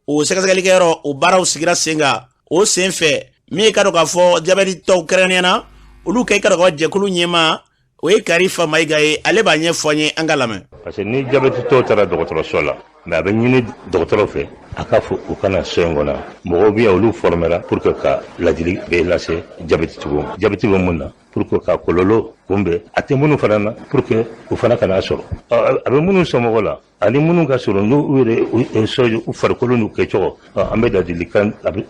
o sɛgɛsɛgɛlikɛyɔrɔ, o baaraw sigira sen kan. O sen fɛ, min ka dɔn k'a fɔ jabɛti tɔw kɛrɛnkɛrɛnnenya na, olu ka i ka dɔn k'a fɔ jɛkulu ɲɛmaa, o ye Karifa Mayiga ye, ale b'a ɲɛfɔ an ye, an ka lamɛn. Parce que ni jabɛti tɔw taara dɔgɔtɔrɔso la, mais a bɛ ɲini dɔgɔtɔrɔ fɛ a k'a fɔ u kana so in kɔnɔ, mɔgɔw bɛ yan, olu formera pour que ka ladili bɛ lase jabɛtitigiw ma, jabɛti bɛ mun na, pour que ka kɔlɔlɔ kunbɛn, a tɛ minnu fana na, pour que u fana kana sɔrɔ, a bɛ minnu somɔgɔw la ani minnu ka sɔrɔ n'u yɛrɛ so u farikolo n'u kɛcogo. An bɛ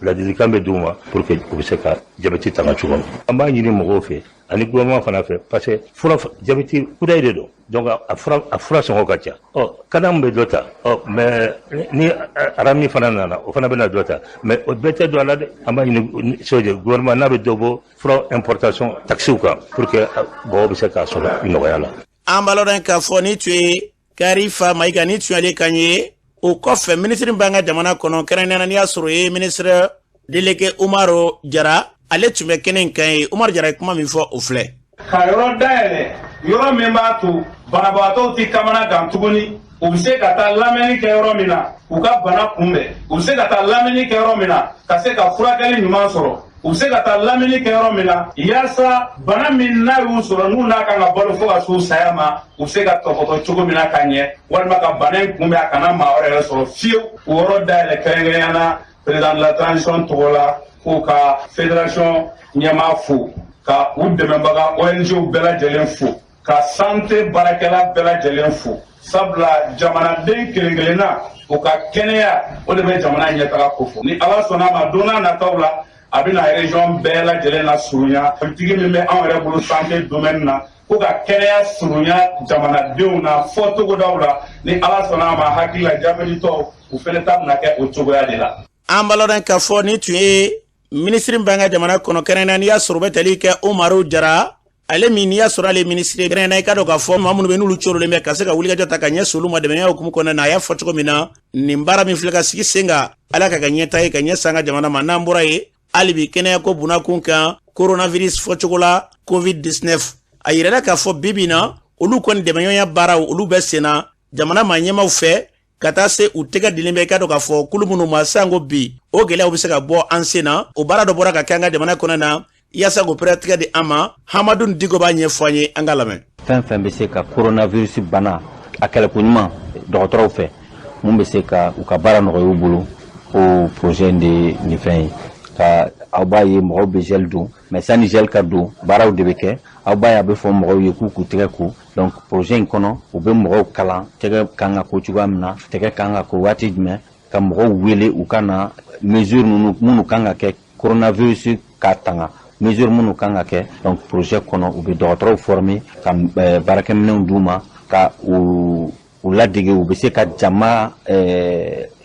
ladilikan bɛ d'u ma pour que u bɛ se ka jabɛti tanga cogo min. An b'a ɲini mɔgɔw fɛ ani gouvernement fana fɛ, parce que fura, jabɛti kudayi de don, donc a fura sɔngɔ ka ca. Ɔ kana bɛ dɔ ta, ɔ mais ni arami fana nana, o fana bɛna dɔ ta, mais o bɛɛ tɛ don a la dɛ. An b'a ɲini sojɛ gouvernement n'a bɛ dɔ bɔ fura importation taxes kan pour que mɔgɔw bɛ se k'a sɔrɔ nɔgɔya la. An b'a lɔn k'a fɔ ni tun ye Karifa Mayiga, ni tun y'ale kan ye. O kɔfɛ, minisiri b'an ka jamana kɔnɔ, kɛrɛnkɛrɛnnenya n'i y'a sɔrɔ o ye ministre délégué Umaru Jara, ale tun bɛ kɛnɛ in kan ye. Umaru Jara ye kuma min fɔ, o filɛ. Ka yɔrɔ dayɛlɛ, yɔrɔ min b'a to banabagatɔw tɛ kamana gan tuguni, u bɛ se ka taa lamɛnni kɛ yɔrɔ min na k'u ka bana kunbɛn, u bɛ se ka taa lamɛnni kɛ yɔrɔ min na ka se ka furakɛli ɲuman sɔrɔ, u bɛ se ka taa lamɛnni kɛ yɔrɔ min na yaasa bana min n'a y'u sɔrɔ, n'u n'a kan ka balo fo ka s'u saya ma, u bɛ se ka tɔpɔtɔ cogo min na ka ɲɛ, walima ka bana in kunbɛn, a kana maa wɛrɛ yɛrɛ sɔrɔ fiyewu. O yɔrɔ dayɛlɛ kɛrɛnkɛrɛnnenya la, président de la transition tɔgɔ la, k'u ka fédération ɲɛmaa fo, ka u dɛmɛbaga ONG bɛɛ lajɛlen fo, ka santé baarakɛla bɛɛ lajɛlen fo, sabula jamanaden kelen kelenna u ka kɛnɛya, o de bɛ jamana ɲɛtaga kofɔ. Ni Ala sɔnna a ma, don n'a nataw la, a bɛna région bɛɛ lajɛlen na surunya. Politiki min bɛ anw yɛrɛ bolo santé domaine na, ko ka kɛnɛya surunya jamanadenw na fɔ togodaw la, ni Ala sɔnna a ma, hakili la jabɛtitɔw u fɛnɛ ta bɛna kɛ o cogoya de la. An b'a lɔn k'a fɔ ni tun ye minisiri b'an ka jamana kɔnɔ, kɛrɛnkɛrɛnnenya n'i y'a sɔrɔ u bɛ tali kɛ Umaru Jara, ale min n'i y'a sɔrɔ ale minisiri kɛrɛnkɛrɛnnenya, i ka dɔn k'a fɔ maa minnu bɛ n'olu corolen bɛ ka se ka wulikajɔ ta ka ɲɛsin olu ma dɛmɛya hukumu kɔnɔna na. A y'a fɔ cogo min na, nin baara min filɛ ka sigi sen kan, Ala ka ka ɲɛta ye ka ɲɛsin an ka jamana ma. N'an bɔra yen, hali bi kɛnɛyako bunakun kan, coronavirus fɔcogo la COVID 19, a yirala k'a fɔ bi bi na, olu kɔni dɛmɛɲɔgɔnya baaraw, olu bɛ sen na jamana maa ɲɛmaw fɛ. Ka taa se u tɛgɛ dilen bɛ, i k'a dɔn k'a fɔ kulu minnu ma sanko bi, o gɛlɛyaw bɛ se ka bɔ an sen na. O baara dɔ bɔra ka kɛ an ka jamana kɔnɔ na yaasa k'o pɛrɛtigɛ di an ma. Hamadu Diko b'a ɲɛfɔ an ye, an ka lamɛn. Fɛn fɛn bɛ se ka coronavirus bana a kɛlɛko ɲuman dɔgɔtɔrɔw fɛ, mun bɛ se ka u ka baara nɔgɔya u bolo, o projet in de ye nin fɛn ye. Ka aw b'a ye mɔgɔw bɛ gel don, mais sani gel ka don, baaraw de bɛ kɛ. Aw b'a ye a bɛ fɔ mɔgɔw ye k'u k'u tɛgɛ ko. Donc projet in kɔnɔ, u bɛ mɔgɔw kalan tɛgɛ kan ka ko cogoya min na, tɛgɛ kan ka ko waati jumɛn, ka mɔgɔw wele u ka na, mesure ninnu minnu kan ka kɛ coronavirus ka tanga, mesure minnu kan ka kɛ. Donc projet kɔnɔ, u bɛ dɔgɔtɔrɔw former, ka baarakɛminɛnw d'u ma, ka u ladege u bɛ se ka jama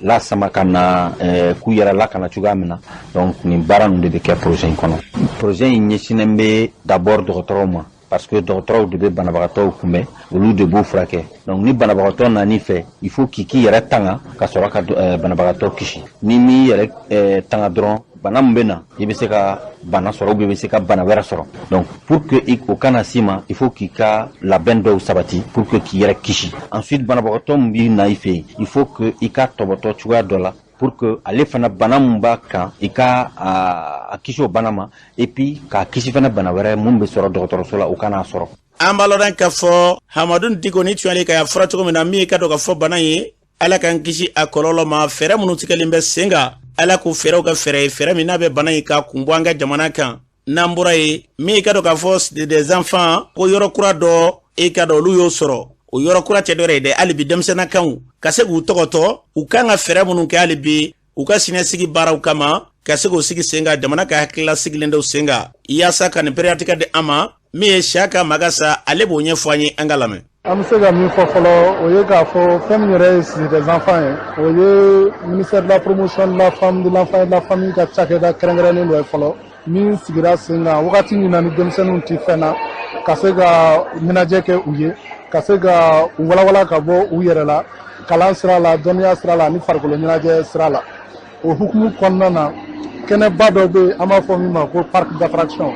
lasama ka na k'u yɛrɛ lakana cogoya min na. Donc nin baara ninnu de bɛ kɛ projet in kɔnɔ. Projet in ɲɛsinnen bɛ d'abord dɔgɔtɔrɔw ma, parce que dɔgɔtɔrɔw de bɛ banabagatɔw kunbɛn, olu de b'u furakɛ. Donc ni banabagatɔ nan'i fɛ, il faut k'i k'i yɛrɛ tanga ka sɔrɔ ka banabagatɔ kisi. Ni m'i yɛrɛ tanga dɔrɔn, bana min bɛ na, i bɛ se ka bana sɔrɔ ou bien i bɛ se ka bana wɛrɛ sɔrɔ. Donc pour que i o kana s'i ma, il faut k'i ka labɛn dɔw sabati pour que k'i yɛrɛ kisi. Ensuite, banabagatɔ min b'i na i fɛ yen, il faut que i ka tɔbɔtɔ cogoya dɔ la pour que ale fana, bana min b'a kan, i ka a kisi o bana ma, et puis k'a kisi fana bana wɛrɛ mun bɛ sɔrɔ dɔgɔtɔrɔso la, o kan'a sɔrɔ. An b'a lɔn k'a fɔ Hamadu Diko ni tuyalen ka y'a fɔra cogo min na, min ye ka dɔn ka fɔ bana ye, Ala k'an kisi a kɔlɔlɔ ma. Fɛɛrɛ minnu tigɛlen bɛ sen kan, Ala k'u fɛɛrɛw kɛ fɛɛrɛ ye, fɛɛrɛ min n'a bɛ bana in ka kun bɔ an ka jamana kan. N'an bɔra yen, min ka dɔn k'a fɔ des enfants ko yɔrɔ kura dɔ, e ka dɔn olu y'o sɔrɔ, o yɔrɔ kura tɛ dɔwɛrɛ ye dɛ, hali bi denmisɛnninnakanw ka se k'u tɔgɔtɔ, u kan ka fɛɛrɛ minnu kɛ hali bi u ka siniɲɛsigi baaraw kama, ka se k'o sigi sen kan, jamana ka hakilila sigilen dɔw sen kan yaasa ka nin pereyatigɛ di an ma. Min ye Siyaka Magasa, ale b'o ɲɛfɔ an ye, an ka lamɛn. An bɛ se ka min fɔ fɔlɔ, o ye k'a fɔ fɛn min yɛrɛ ye Cité des enfants ye, o ye ministère de la promotion de la femme, de l'enfant et de la famille ka cakɛda kɛrɛnkɛrɛnnen dɔ ye fɔlɔ, min sigira sen kan wagati min na ni denmisɛnninw tɛ fɛn na, ka se ka ɲɛnajɛ kɛ u ye, ka se ka u walawala ka bɔ u yɛrɛ la, kalan sira la, dɔnniya sira la ani farikolo ɲɛnajɛ sira la. O hukumu kɔnɔna na, kɛnɛba dɔ bɛ yen, an b'a fɔ min ma ko parc d'attraction.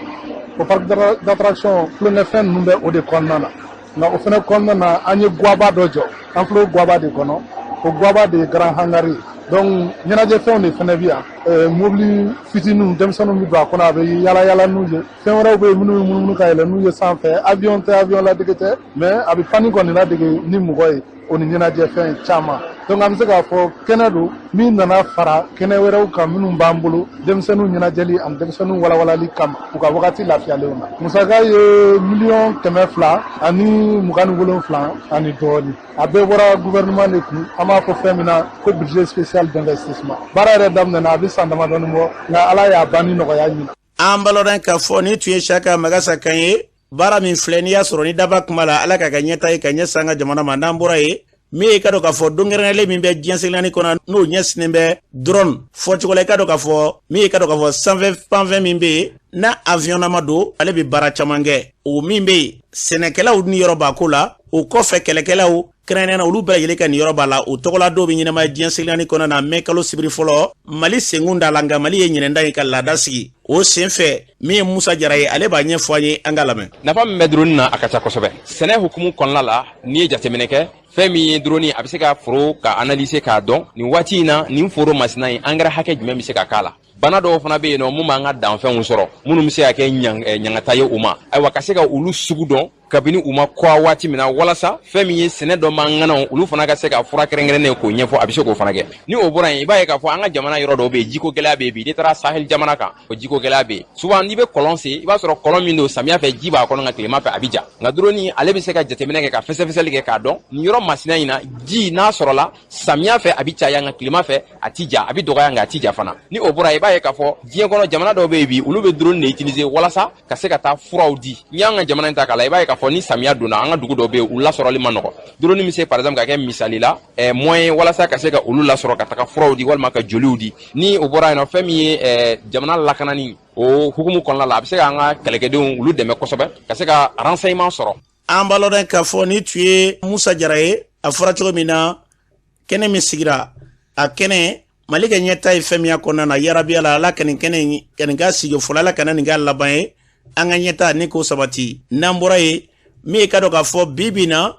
O parc d'attraction, tulonkɛfɛn ninnu bɛ o de kɔnɔna na. Nka o fana kɔnɔna na, an ye guwaba dɔ jɔ. An filɛ o guwaba de kɔnɔ. O guwaba de ye grand hangar ye. Donc ɲɛnajɛfɛnw de fana bɛ yan, mobili fitininw, denmisɛnninw bɛ don a kɔnɔ, a bɛ yala yala n'u ye. Fɛn wɛrɛw bɛ yen minnu bɛ munumunu ka yɛlɛ n'u ye sanfɛ. Avion tɛ, avion ladege tɛ, mais a bɛ panni kɔni ladege ni mɔgɔ ye, o ni ɲɛnajɛfɛn caman. Donc an bɛ se k'a fɔ kɛnɛ don min nana fara kɛnɛ wɛrɛw kan minnu b'an bolo denmisɛnninw ɲɛnajɛli ani denmisɛnninw walawalali kama u ka wagati lafiyalenw na. Musaka ye miliyɔn 227 ani dɔɔnin. A bɛɛ bɔra gouvernement de kun, an b'a fɔ fɛn min na ko budget spécial d'investissement. Baara yɛrɛ daminɛna a bɛ san damadɔni bɔ, nka Ala y'a ban ni nɔgɔya ɲina. An b'a k'a fɔ ni tun ye Siyaka Magasa kan ye. Baara min filɛ, n'i y'a sɔrɔ ni daba kuma la, Ala k'a ka ɲɛta ye ka ɲɛ san ka jamana ma. N'an bɔra yen, min ye ka dɔn k'a fɔ don kɛrɛnkɛrɛnlen min bɛ diɲɛ seleke kɔnɔ, n'o ɲɛsinnen bɛ drone fɔcogo la, i ka dɔn k'a fɔ min ye ka dɔn k'a fɔ sanfɛ panfɛn min bɛ yen n'a avion nama don, ale bɛ baara caman kɛ. O min bɛ yen, sɛnɛkɛlaw ni yɔrɔ b'a ko la, o kɔfɛ kɛlɛkɛlaw kɛrɛnkɛrɛnnenya, olu bɛɛ lajɛlen ka nin yɔrɔ b'a la. O tɔgɔla dɔw bɛ ɲɛnamaya diɲɛ seleke kɔnɔ na mɛ kalo sibiri fɔlɔ. Mali senkun da la, nka Mali ye ɲinɛnda ye ka laada sigi o sen fɛ. Min ye Musa Jara ye, ale b'a ɲɛfɔ an ye, an ka lamɛn. Nafa min bɛ drone na, a ka ca kosɛbɛ. Sɛnɛ hukumu kɔnɔna la, n'i ye jateminɛ kɛ, fɛn min ye drone, a bɛ se ka foro ka analyser k'a dɔn nin waati in na, nin foro masina in, engrais hakɛ jumɛn bɛ se ka k'a la. Bana dɔw fana bɛ yen nɔ mun b'an ka danfɛnw sɔrɔ, minnu bɛ se ka kɛ ɲangata ye u ma. Ayiwa, ka se ka olu sugu dɔn kabini u ma kɔa waati min na, walasa fɛn min ye sɛnɛ dɔ man ŋanaw, olu fana ka se ka fura kɛrɛnkɛrɛnnen k'o ɲɛfɔ, a bɛ se k'o fana kɛ. Ni o bɔra yen, i b'a ye k'a fɔ an ka jamana yɔrɔ dɔw bɛ yen, jiko gɛlɛya bɛ yen. Bi n'i taara Sahel jamana kan, o jiko gɛlɛya bɛ yen. Souvent n'i bɛ kɔlɔn sen, i b'a sɔrɔ kɔlɔn min don, samiya fɛ ji b'a kɔnɔ, nka tilema fɛ a bɛ ja. Nka drone, ale bɛ se ka jateminɛ kɛ, ka fɛsɛfɛsɛli kɛ k'a dɔn nin yɔrɔ masina in na, ji n'a sɔrɔla samiya fɛ a bɛ caya, nka tilema fɛ a ti ja, a bɛ dɔgɔya, nka a ti ja fana. Ni o bɔra, i b'a ye k'a fɔ diɲɛ kɔnɔ jamana dɔw bɛ yen bi, olu bɛ drone de utiliser walasa ka se ka taa furaw di. N'i y'an ka jamana in ta k'a la, i b'a ye k'a fɔ ni samiya donna, an ka dugu dɔw bɛ yen, u lasɔrɔli ma nɔgɔ. Drone bɛ se par exemple ka kɛ misali la moyen walasa ka se ka olu lasɔrɔ, ka taga furaw di walima ka joliw di. Ni o bɔra yen nɔ, fɛn min ye jamana lakanani, o hukumu kɔnɔna la, a bɛ se k'an ka kɛlɛkɛdenw olu dɛmɛ kosɛbɛ ka se ka renseignement sɔrɔ. An b'a lɔn k'a fɔ ni tun ye Musa Jara ye. A fɔra cogo min na, kɛnɛ min sigira, a kɛnɛ Mali ka ɲɛta ye fɛn min y'a kɔnɔna na, yarabiya la, Ala ka nin kɛnɛ in ka nin k'a sigi fɔlɔ, Ala kana nin k'a laban ye, an ka ɲɛta ni k'o sabati. N'an bɔra yen, min ye ka dɔn k'a fɔ bi bi na,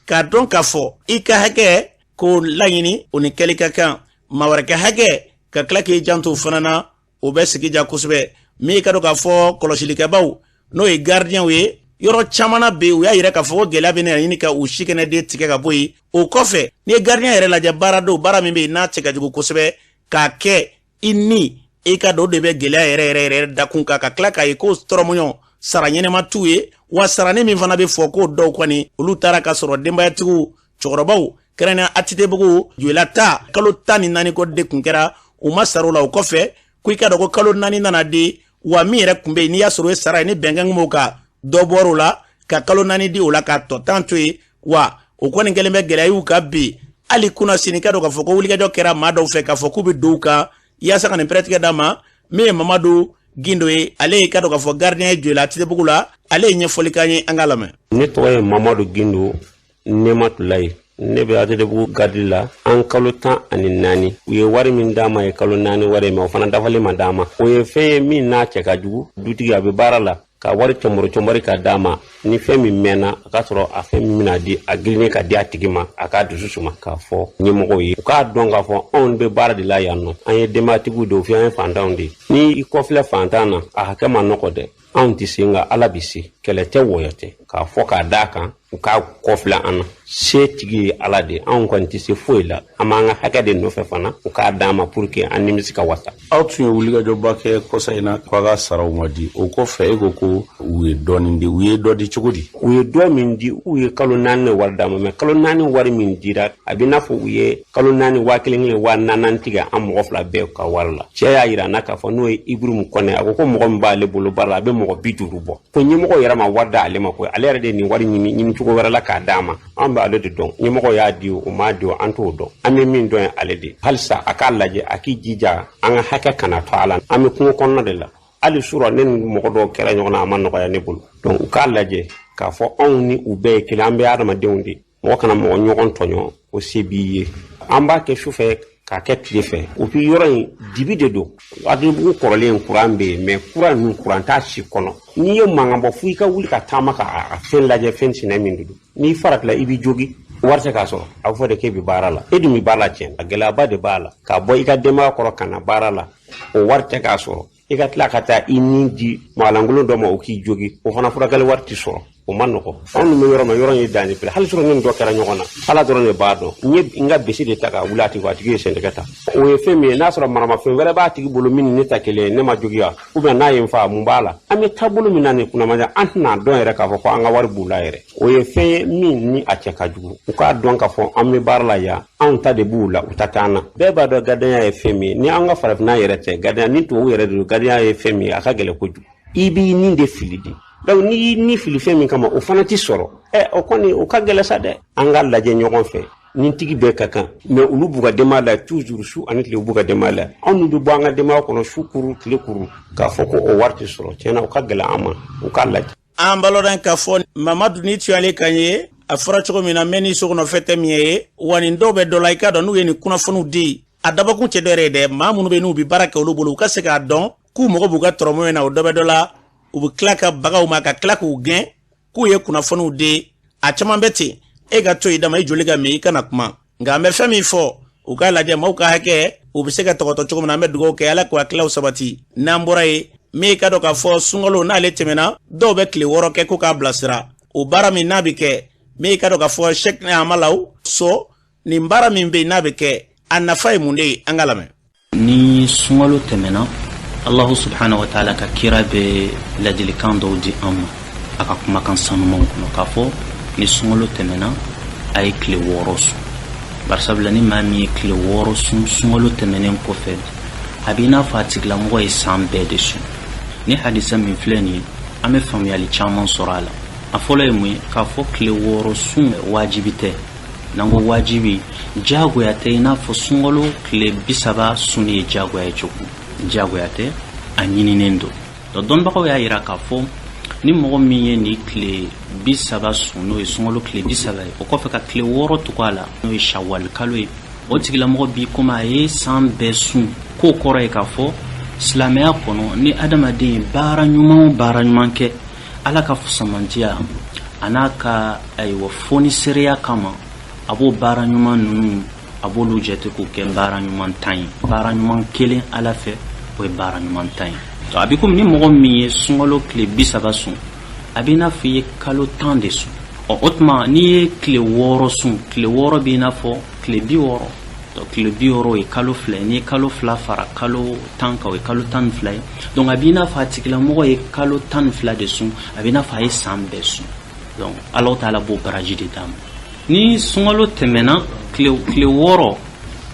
k'a dɔn k'a fɔ i ka hakɛ Ko laɲini o ni kɛli ka kan maa wɛrɛ ka hakɛ ka tila k'i janto o fana na, o bɛ sigi ja kosɛbɛ. Min ka dɔn k'a fɔ kɔlɔsilikɛbaw, n'o ye garidiɲɛw ye, yɔrɔ caman na bi, u y'a yira k'a fɔ ko gɛlɛya bɛ na ɲini ka u si kɛnɛ de tigɛ ka bɔ yen. O kɔfɛ, n'i ye garidiɲɛ yɛrɛ lajɛ, baara don, baara min bɛ yen n'a cɛ ka jugu kosɛbɛ k'a kɛ i ni i ka dɔn, o de bɛ gɛlɛya yɛrɛ yɛrɛ yɛrɛ dakun kan, ka tila k'a ye ko tɔrɔmɔɲɔ sara ɲɛnɛma t'u ye. Wa sarani min fana bɛ fɔ k'o dɔw kɔni, olu taara ka sɔrɔ denbayatigiw, cɛkɔrɔbaw, kɛrɛnkɛrɛnnenya ATT-bugu Joyila ta, kalo 14 kɔ de kun kɛra, u ma sara o la. O kɔfɛ, ko i ka dɔn ko kalo 4 nana di, wa min yɛrɛ kun bɛ yen, n'i y'a sɔrɔ o ye sara ye, ni bɛnkan kun b'o kan, dɔ bɔr'o la ka kalo 4 di o la, k'a tɔ 10 to yen. Wa o kɔni kɛlen bɛ gɛlɛya y'u kan bi. Hali kunasini, ka dɔn k'a fɔ ko wulikajɔ kɛra maa dɔw fɛ k'a fɔ k'u bɛ don u kan yaasa ka nin pɛrɛtigɛ d'a ma. Min ye Mamadu Gindo ye, ale ye ka dɔn k'a fɔ gardien ye Joyila ATT-bugu la, ale ye ɲɛfɔli k'an ye, an k'a lamɛn. Ne tɔgɔ ye Mamadu Gindo Nematulayi, ne bɛ ATT-bugu garidi la. An kalo 14, u ye wari min d'an ma ye kalo 4 wari ye, mais o fana dafalen ma d'an ma. O ye fɛn ye min n'a cɛ ka jugu. Dutigi a bɛ baara la ka wari cɔnbɔri cɔnbɔri ka d'a ma, ni fɛn min mɛnna, a k'a sɔrɔ a fɛn min bɛna di, a girinnen ka di a tigi ma, a k'a dusu suma. K'a fɔ ɲɛmɔgɔw ye, u k'a dɔn k'a fɔ anw bɛ baara de la yan nɔ, an ye denbayatigiw de ye, an ye fantanw de ye. Ni i kɔfilɛ fantan na, a hakɛ ma nɔgɔ dɛ. Anw tɛ se, nka Ala bɛ se. Kɛlɛ tɛ, wɔyɔ tɛ. K'a fɔ k'a d'a kan, u k'a kɔfilɛ an na, se tigi ye Ala de. Anw kɔni tɛ se foyi la, an b'an ka hakɛ de nɔfɛ fana, u k'a d'an ma pour que an nimisi ka wasa. Aw tun ye wulikajɔba kɛ kɔsa in na k'a ka saraw ma di. O kɔfɛ, e ko ko u ye dɔɔnin di. U ye dɔ di cogo di? U ye dɔ min di, u ye kalo 4 de wari d'an ma, mais kalo 4 wari min dira, a bɛ n'a fɔ u ye kalo 4 1000 kelen 4000 tigɛ an mɔgɔ fila bɛɛ ka wari la. Cɛ y'a yira n na k'a fɔ, n'o ye Iburimu Kɔnɛ, a ko ko mɔgɔ min b'ale bolo baara la, a bɛ mɔgɔ 50 bɔ, ko ɲɛmɔgɔ yɛrɛ ma wari d'ale ma, koyi ale yɛrɛ de ye nin wari ɲini ɲini cogo wɛrɛ la k'a d'a ma. An bɛ ale de dɔn. Ɲɛmɔgɔ y'a di o, o m'a di o, an t'o dɔn. An bɛ min dɔn ye ale de. Halisa a k'a lajɛ, a k'i jija, an ka hakɛ kana to a la. An bɛ kungo kɔnɔna de la. Hali surɔ, ne ni mɔgɔ dɔw kɛra ɲɔgɔn na, a ma nɔgɔya ne bolo. Donc u k'a lajɛ k'a fɔ anw ni u bɛɛ ye kelen, an bɛɛ ye adamadenw de. Mɔgɔ kana mɔgɔ ɲɔgɔn tɔɲɔ, o se b'i ye. An b'a kɛ su fɛ k'a kɛ tile fɛ. O puis yɔrɔ in dibi de don. ATT-bugu kɔrɔlen, kuran bɛ yen, mais kuran ninnu, kuran t'a si kɔnɔ. N'i ye mankan bɔ, fo i ka wuli ka taama ka a fɛn lajɛ, fɛn sinɛ min de don. N'i faratila, i b'i jogi, wari tɛ k'a sɔrɔ. A bɛ fɔ de k'e bɛ baara la, e dun bɛ baara la tiɲɛ na. Gɛlɛyaba de b'a la k'a bɔ i ka denbaya kɔrɔ ka na baara la, o wari tɛ k'a sɔrɔ. I ka tila ka taa i ni di mɔgɔlankolon dɔ ma, o k'i jogi, o fana furakɛli wari tɛ sɔrɔ, o ma nɔgɔ. Anw dun bɛ yɔrɔ min, yɔrɔ in ye danni filɛ. Hali sɔrɔ ni dɔ kɛra ɲɔgɔn na, Ala dɔrɔn de b'a dɔn. N ye n ka bisi de ta ka wuli a tigi, a tigi ye sɛnɛkɛ ta. O ye fɛn min ye, n'a sɔrɔ maramafɛn wɛrɛ b'a tigi bolo min ni ne ta kelen ye, ne ma jogiya, ou bien n'a ye n fa, mun b'a la? An bɛ taabolo min na nin kunnamanja, an tɛna dɔn yɛrɛ k'a fɔ ko an ka wari b'u la yɛrɛ. O ye fɛn ye min ni a cɛ ka jugu. U k'a dɔn k'a fɔ an bɛ baara la yan, anw ta de b'u la, u ta t'an na. Bɛɛ b'a dɔn gardenya ye fɛn min ye. Ni an ka farafinna yɛrɛ tɛ, gardenya ni tubabu yɛrɛ de don, gardenya ye fɛn min ye, a ka gɛlɛn kojugu. I b'i ni de fili de. Donc n'i y'i ni fili fɛn min kama, o fana tɛ sɔrɔ. O kɔni, o ka gɛlɛn sa dɛ. An k'a lajɛ ɲɔgɔn fɛ, ni tigi bɛɛ ka kan, mais olu b'u ka denbaya la toujours, su ani tile u b'u ka denbaya la. Anw dun bɛ bɔ an ka denbaya kɔnɔ su kuru tile kuru, k'a fɔ ko o wari tɛ sɔrɔ, tiɲɛna o ka gɛlɛn an ma. U k'a lajɛ. An balɔdɔn k'a fɔ Mamadu ni tuyale kan ye, a fɔra cogo min na, mɛ ni so kɔnɔ fɛn tɛ min ye wa, nin dɔw bɛ dɔ la. I k'a dɔn n'u ye nin kunnafoniw di, a dabɔkun tɛ dɔwɛrɛ ye dɛ, maa minnu bɛ n'u bɛ baara kɛ olu bolo, u ka se k'a dɔn k'u mago b'u ka tɔrɔmɔ na. O dɔ bɛ dɔ la, u bɛ tila ka baga u ma, ka tila k'u gɛn k'u ye kunnafoniw di. A caman bɛ ten, e ka to i dama, i joli ka min, i kana kuma. Nka an bɛ fɛn min fɔ, u k'a lajɛ maaw ka hakɛ u bɛ se ka tɔgɔtɔ cogo min na. An bɛ dugawu kɛ, Ala k'u hakililaw sabati. N'an bɔra yen, min ka dɔn k'a fɔ sunkalo n'ale tɛmɛna, dɔw bɛ tile 6 kɛ ko k'a bilasira. O baara min n'a bɛ kɛ, min ka dɔn k'a fɔ Sɛk Amalaw so, nin baara min bɛ yen n'a bɛ kɛ, a nafa ye mun de ye? An ka lamɛn. Ni sunkalo tɛmɛna, Allahu subhanahu wa taala ka kira bɛ ladilikan dɔw di an ma a ka kumakan sanumanw kɔnɔ, k'a fɔ ni sunkalo tɛmɛna, a ye tile 6 sun, barisabula ni maa min ye tile 6 sun sunkalo tɛmɛnen kɔfɛ, a b'i n'a fɔ a tigilamɔgɔ ye san bɛɛ de sun. Ni hadisa min filɛ nin ye, an bɛ faamuyali caman sɔrɔ a la. A fɔlɔ ye mun ye? K'a fɔ tile 6 sun wajibi tɛ. N'an ko wajibi, jagoya tɛ, i n'a fɔ sunkalo tile 30 sunni ye jagoya ye cogo min. Jagoya tɛ, a ɲininen don. Donc dɔnnibagaw y'a yira k'a fɔ ni mɔgɔ min ye nin tile 30 sun, n'o ye sunkalo tile 30 ye, o kɔfɛ ka tile 6 tugu a la, n'o ye shawali kalo ye, o tigilamɔgɔ bi komi a ye san bɛɛ sun. K'o kɔrɔ ye k'a fɔ silamɛya kɔnɔ, ni adamaden ye baara ɲuman o baara ɲuman kɛ Ala ka fusamantiya a n'a ka ayiwa fonisereya kama, A b'o baara ɲuman ninnu, a b'olu jate k'o kɛ baara ɲuman 10 ye. Baara ɲuman kelen Ala fɛ, o ye baara ɲuman 10 ye. A bɛ komi ni mɔgɔ min ye sunkalo tile 30 sun, a b'i n'a fɔ i ye kalo 10 de sun. Ɔ, o tuma n'i ye tile 6 sun, tile 6 b'i n'a fɔ tile 60. Donc tile 60, o ye kalo 2 ye. N'i ye kalo 2 fara kalo 10 kan, o ye kalo 12 ye. Donc a b'i n'a fɔ a tigilamɔgɔ ye kalo 12 de sun, a b'i n'a fɔ a ye san bɛɛ sun. Donc Ala taala b'o baraji de d'a ma. Ni sunkalo tɛmɛna, tile 6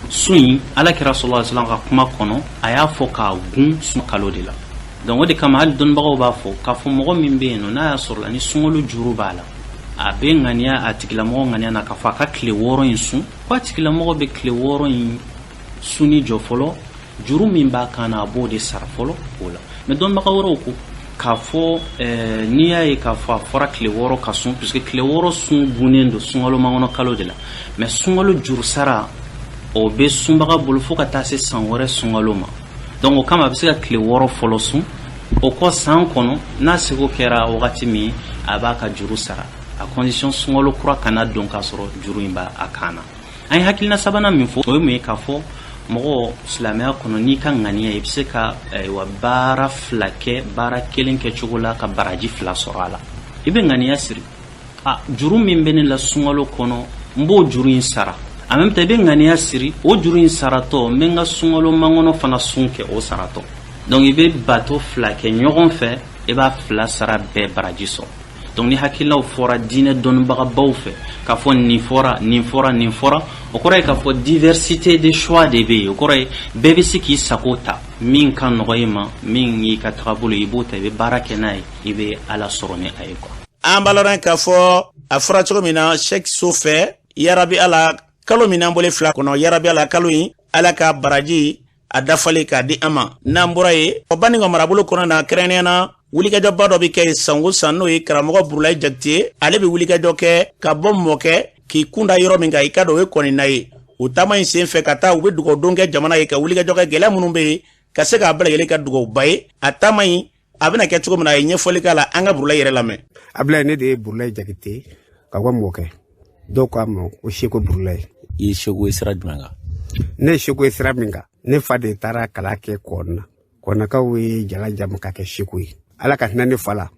sun in, Ala kira sallallahu alaihi wasallam ka kuma kɔnɔ, a y'a fɔ k'a gun sun kalo de la. Donc o de kama hali dɔnnibagaw b'a fɔ k'a fɔ mɔgɔ min bɛ yen nɔ, n'a y'a sɔrɔ la ni sunkalo juru b'a la, a bɛ ŋaniya, a tigilamɔgɔ ŋaniya na k'a fɔ a ka tile 6 in sun, ko a tigilamɔgɔ bɛ tile 6 in sunni jɔ fɔlɔ, juru min b'a kan na, a b'o de sara fɔlɔ o la. Mais dɔnnibaga wɛrɛw ko k'a fɔ n'i y'a ye k'a fɔ a fɔra tile 6 ka sun, puisque tile 6 sun gunnen don sunkalo makɔnɔ kalo de la, mais sunkalo juru sara, o bɛ sunbaga bolo fo ka taa se san wɛrɛ sunkalo ma. Donc o kama a bɛ se ka tile 6 fɔlɔ sun, o kɔ san kɔnɔ, n'a seko kɛra wagati min, a b'a ka juru sara, à condition sunkalo kura kana don k'a sɔrɔ juru in b'a a kan na. An ye hakilina sabanan min fɔ, o ye mun ye? K'a fɔ mɔgɔ silamɛya kɔnɔ, n'i ka ŋaniya, i bɛ se ka ayiwa baara fila kɛ baara kelen kɛcogo la ka baraji fila sɔrɔ a la. I bɛ ŋaniya siri, a juru min bɛ ne la sunkalo kɔnɔ, n b'o juru in sara. En même temps, i bɛ ŋaniya siri, o juru in saratɔ, n bɛ n ka sunkalo makɔnɔ fana sun kɛ o saratɔ. Donc i bɛ bato fila kɛ ɲɔgɔn fɛ, i b'a fila sara bɛɛ baraji sɔrɔ. Donc ni hakililaw fɔra diinɛ dɔnnibagabaw fɛ k'a fɔ nin fɔra, nin fɔra, nin fɔra, o kɔrɔ ye k'a fɔ diversité de choix de bɛ yen. O kɔrɔ ye bɛɛ bɛ se k'i sago ta, min ka nɔgɔ i ma, min y'i ka tagabolo, i b'o ta, i bɛ baara kɛ n'a ye, i bɛ Ala sɔrɔ ni a ye quoi. An b'a lɔn k'a fɔ a fɔra cogo min na Sɛki So fɛ, yarabi Ala, kalo min n'an bɔlen fila kɔnɔ, yarabi Ala, kalo in, Ala ka baraji a dafalen k'a di an ma. N'an bɔra yen, o Baninga marabolo kɔnɔ na, kɛrɛnkɛrɛnnenya na, wulikajɔba dɔ bɛ kɛ yen san o san, n'o ye karamɔgɔ Burulayi Jakite. Ale bɛ wulikajɔ kɛ ka bɔ Mɔkɛ k'i kun da yɔrɔ min kan, i ka dɔn o ye Kɔnina ye. O taama in sen fɛ ka taa, u bɛ dugawu kɛ jamana ye, ka wulikajɔ kɛ gɛlɛya minnu bɛ yen, ka se k'a bɛɛ lajɛlen ka dugawuba ye. A taama in a bɛna kɛ cogo min na, a ye ɲɛfɔli k'a la. An ka Burulayi yɛrɛ lamɛn. Abulayi, ne de ye Burulayi Jakite ka bɔ Mɔkɛ. Dɔw k'a ma ko Seko Burulayi. I ye seko ye sira jumɛn kan? Ne ye seko ye sira min kan, ne fa de taara kalan kɛ Kɔnna. Kɔnakaw ye jala jamu ka kɛ seko ye. Ala ka hinɛ ne fa la,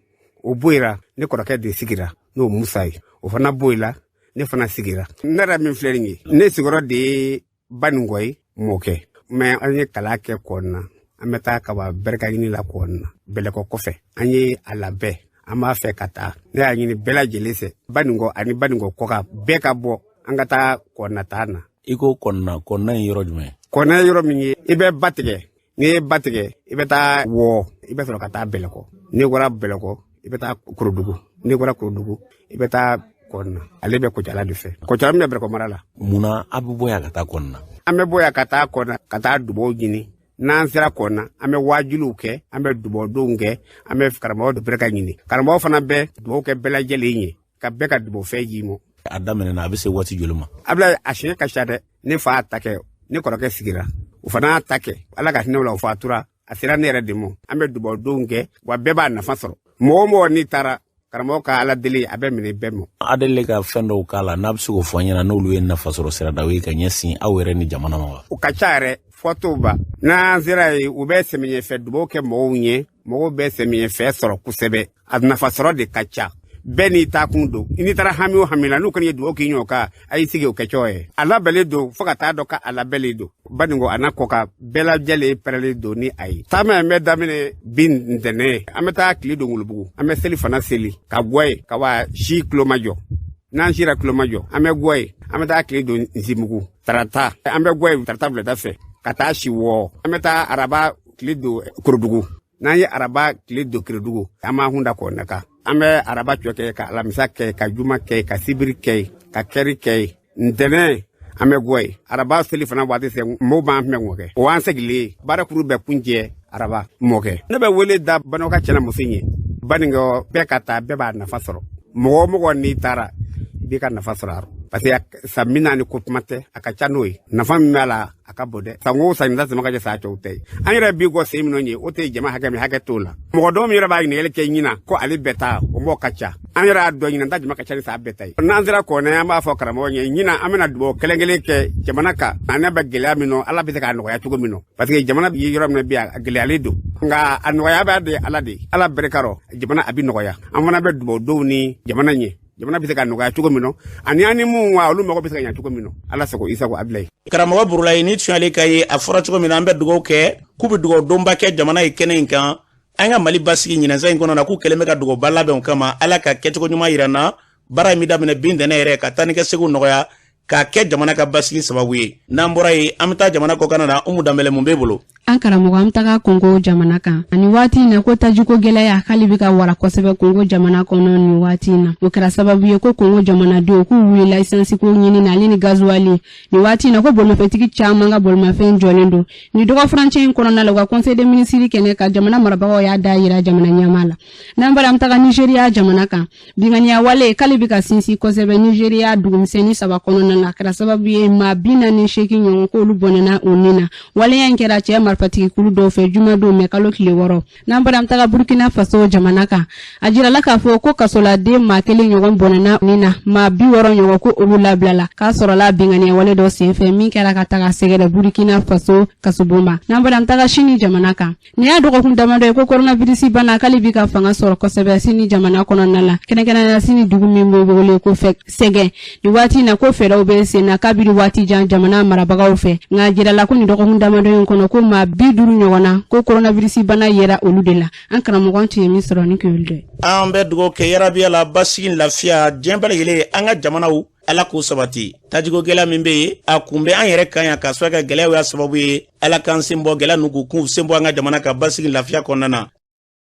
o boyira, ne kɔrɔkɛ de sigira, n'o Musa ye. O fana boyila, ne fana sigira. Ne yɛrɛ min filɛ nin ye, ne sigiyɔrɔ de ye Baninkɔ ye, Mɔkɛ. Mais an ye kalan kɛ Kɔnna, an bɛ taa kaba barika ɲini la Kɔnna Bɛlɛkɔ kɔfɛ. An ye a labɛn, an b'a fɛ ka taa. Ne y'a ɲini bɛɛ lajɛlen fɛ, Baninkɔ ani Baninkɔ kɔkan, bɛɛ ka bɔ, an ka taa Kɔnna taa na. I ko Kɔnna, Kɔnna ye yɔrɔ jumɛn? Kɔnna ye yɔrɔ min ye, i bɛ ba tigɛ. N'i ye ba tigɛ, i bɛ taa Wɔ, i bɛ sɔrɔ ka taa Bɛlɛkɔ. N'i bɔra Bɛlɛkɔ, i bɛ taa Korodugu. N'i bɔra Korodugu, i bɛ taa Kɔnna. Ale bɛ Kɔcala de fɛ. Kɔcala min bɛ Bɛlɛkɔ mara la. Munna a bɛ bɔ yan ka taa Kɔnna? An bɛ bɔ yan ka taa Kɔnna, ka taa dubaw ɲini. N'an sera Kɔnna, an bɛ waajuliw kɛ, an bɛ dubawdenw kɛ, an bɛ karamɔgɔ dɔ barika ɲini. Karamɔgɔ fana bɛ dubaw kɛ bɛɛ lajɛlen ye, ka bɛɛ ka dubaw fɛn ji mɔ. A daminɛna, a bɛ se waati joli ma? A bila a siɲɛ ka ca dɛ. Ne fa y'a ta kɛ, ne kɔrɔkɛ sigira, o fana y'a ta kɛ. Ala ka hinɛ o la, o fatura, a sera ne yɛrɛ de ma. An bɛ dubawdenw kɛ, wa bɛɛ b'a nafa sɔrɔ. Mɔgɔ o mɔgɔ n'i taara karamɔgɔ ka Ala deli, a bɛ minɛ bɛɛ ma. A deli ka fɛn dɔw k'a la, n'a bɛ se k'o fɔ an ɲɛna, n'olu ye nafa sɔrɔ siradaw ye ka ɲɛsin aw yɛrɛ ni jamana ma wa? O ka ca yɛrɛ, fɔ t'o ba. N'an sera yen, u bɛ sɛmiyɛfɛ dubaw kɛ mɔgɔw ɲɛ, mɔgɔw bɛ sɛmiyɛfɛ sɔrɔ kosɛbɛ. A nafa sɔrɔ de ka ca. Bɛɛ n'i taa kun don. I n'i taara hami o hami la, n'u kɔni ye dugawu k'i ɲɔ kan, a y'i sigi o kɛcogo ye. A labɛnnen don fo ka taa dɔn ka a labɛnnen don. Baninko a n'a kɔ kan, bɛɛ lajɛlen pɛrɛlen don ni a ye. Taama in bɛ daminɛ bi ntɛnɛn, an bɛ taa tile don Wulubugu, an bɛ seli fana seli ka gɔ yen, ka wa si tulomajɔ. N'an sira tulomajɔ, an bɛ gɔ yen, an bɛ taa tile don Nsimugu tarata, an bɛ gɔ yen tarata wulada fɛ ka taa si Wɔɔ. An bɛ taa araba tile don Korodugu. N'an ye araba tile don Korodugu, an b'an kun da Kɔnɛ kan. An bɛ araba cɔ kɛ, ka alamisa kɛ, ka juma kɛ, ka sibiri kɛ, ka kɛri kɛ. Ntɛnɛn an bɛ gɔ yen. Araba seli fana waati se, mɔgɔw b'an fɛ Mɔkɛ, o y'an segilen ye. Baara kuru bɛɛ kuncɛ araba Mɔkɛ. Ne bɛ wele da Banikɔ ka cɛna muso ye, Banikɔ bɛɛ ka taa, bɛɛ b'a nafa sɔrɔ. Mɔgɔ o mɔgɔ n'i taara, i b'i ka nafa sɔrɔ a rɔ. Parce que san 40 ko kuma tɛ, a ka ca n'o ye. Nafa min b'a la, a ka bon dɛ. San o san ɲinan jama ka ca san cɛw tɛ ye. An yɛrɛ bi gɔ sen minnu ye, o tɛ jama hakɛ min hakɛ t'o la. Mɔgɔ dɔw min yɛrɛ b'a ɲininkali kɛ ɲinan ko ale bɛɛ ta, o mɔgɔ ka ca. An yɛrɛ y'a dɔn ɲinan ta jama ka ca ni san bɛɛ ta ye. N'an sera kɔnɛ, an b'a fɔ karamɔgɔ ɲɛ ɲinan an bɛna dugawu kelen kelen kɛ jamana kan. An bɛ gɛlɛya min nɔ, Ala bɛ se k'a nɔgɔya cogo min nɔ. Parce que jamana bɛ yɔrɔ min na bi, a gɛlɛyalen don. Nka a nɔgɔya b'a de Ala de. Ala barika rɔ, jamana a bɛ nɔgɔya. An fana bɛ dugawu dɔw ni jamana ɲɛ. Jamana bɛ se ka nɔgɔya cogo min nɔ, ani an ni mun wa olu mago bɛ se ka ɲɛ cogo min nɔ. Ala sago i sago Abilayi. Karamɔgɔ Burulayi, ni tiɲɛli ka ye a fɔra cogo min na, an bɛ dugawu kɛ k'u bɛ dugawu donba kɛ jamana ye kɛnɛ in kan, an ka Mali basigi ɲinɛnsa in kɔnɔ na, k'u kɛlen bɛ ka dugawuba labɛn o kama. Ala ka kɛcogo ɲuman yira na. Baara in bɛ daminɛ bi ntɛnɛn yɛrɛ ka taa ni ka seginw nɔgɔya, k'a kɛ jamana ka basigi sababu ye. N'an bɔra yen, an bɛ taa jamana kɔkanna na. Umu Danbɛlɛ, mun b'e bolo? An karamɔgɔ, an bɛ taga Kongo jamana kan ani waati in na ko tajiko gɛlɛya k'ale bɛ ka wara kosɛbɛ Kongo jamana kɔnɔ nin waati in na. O kɛra sababu ye ko Kongo jamanadenw k'u wulila isansiko ɲini na ale ni gazuwali. Nin waati in na ko bolimafɛntigi caman ka bolimafɛn jɔlen don. Ni dɔgɔfurancɛ in kɔnɔna la, u ka conseil des ministres kɛnɛ kan, jamana marabagaw y'a da yira jamana ɲɛmaa la. N'an bɔra, an bɛ taga Nizeriya jamana kan. Binkanniya wale k'ale bɛ ka sinsin kosɛbɛ Nizeriya dugumisɛnnin saba kɔnɔna na. A kɛra sababu ye maa 48 ɲɔgɔn k'olu bɔnɛna u ni na. Waleya in kɛra cɛ marifatigikulu dɔw fɛ jumadon mɛ kalo tile 6. N'an bɔra, an bɛ taga Burkina Faso jamana kan. A jirala k'a fɔ ko kasoladen maa kelen ɲɔgɔn bɔnɛna ni na, maa 60 ɲɔgɔn ko olu labilala k'a sɔrɔla binkanniya wale dɔ senfɛ min kɛra ka taga sɛgɛrɛ Burkina Faso kasobonba. N'an bɔra, an bɛ taga Sini jamana kan. Nin y'a dɔgɔkun damadɔ ye ko coronavirus bana k'ale bi ka fanga sɔrɔ kosɛbɛ Sini jamana kɔnɔna la, kɛrɛnkɛrɛnnenya Sini dugu min bɛ wele ko Sɛgɛn. Nin waati in na ko fɛɛrɛw bɛ sen na kabiri waati jan jamana marabagaw fɛ, nka a jirala ko nin dɔgɔkun damadɔ in kɔnɔ ko maa 50 ɲɔgɔn na ko coronavirus bana yera olu de la. An karamɔgɔ, tun ye min sɔrɔ ni kun dɔ ye. An bɛ dugawu kɛ yarabiya la, basigi, lafiya diɲɛ bɛɛ lajɛlen, an ka jamanaw, Ala k'o sabati. Tajiko gɛlɛya min bɛ yen, a kun bɛ an yɛrɛ kan yan k'a sababu kɛ gɛlɛyaw y'a sababu ye. Ala k'an sen bɔ gɛlɛya ninnu, k'u sen bɔ an ka jamana ka basigi, lafiya kɔnɔna na.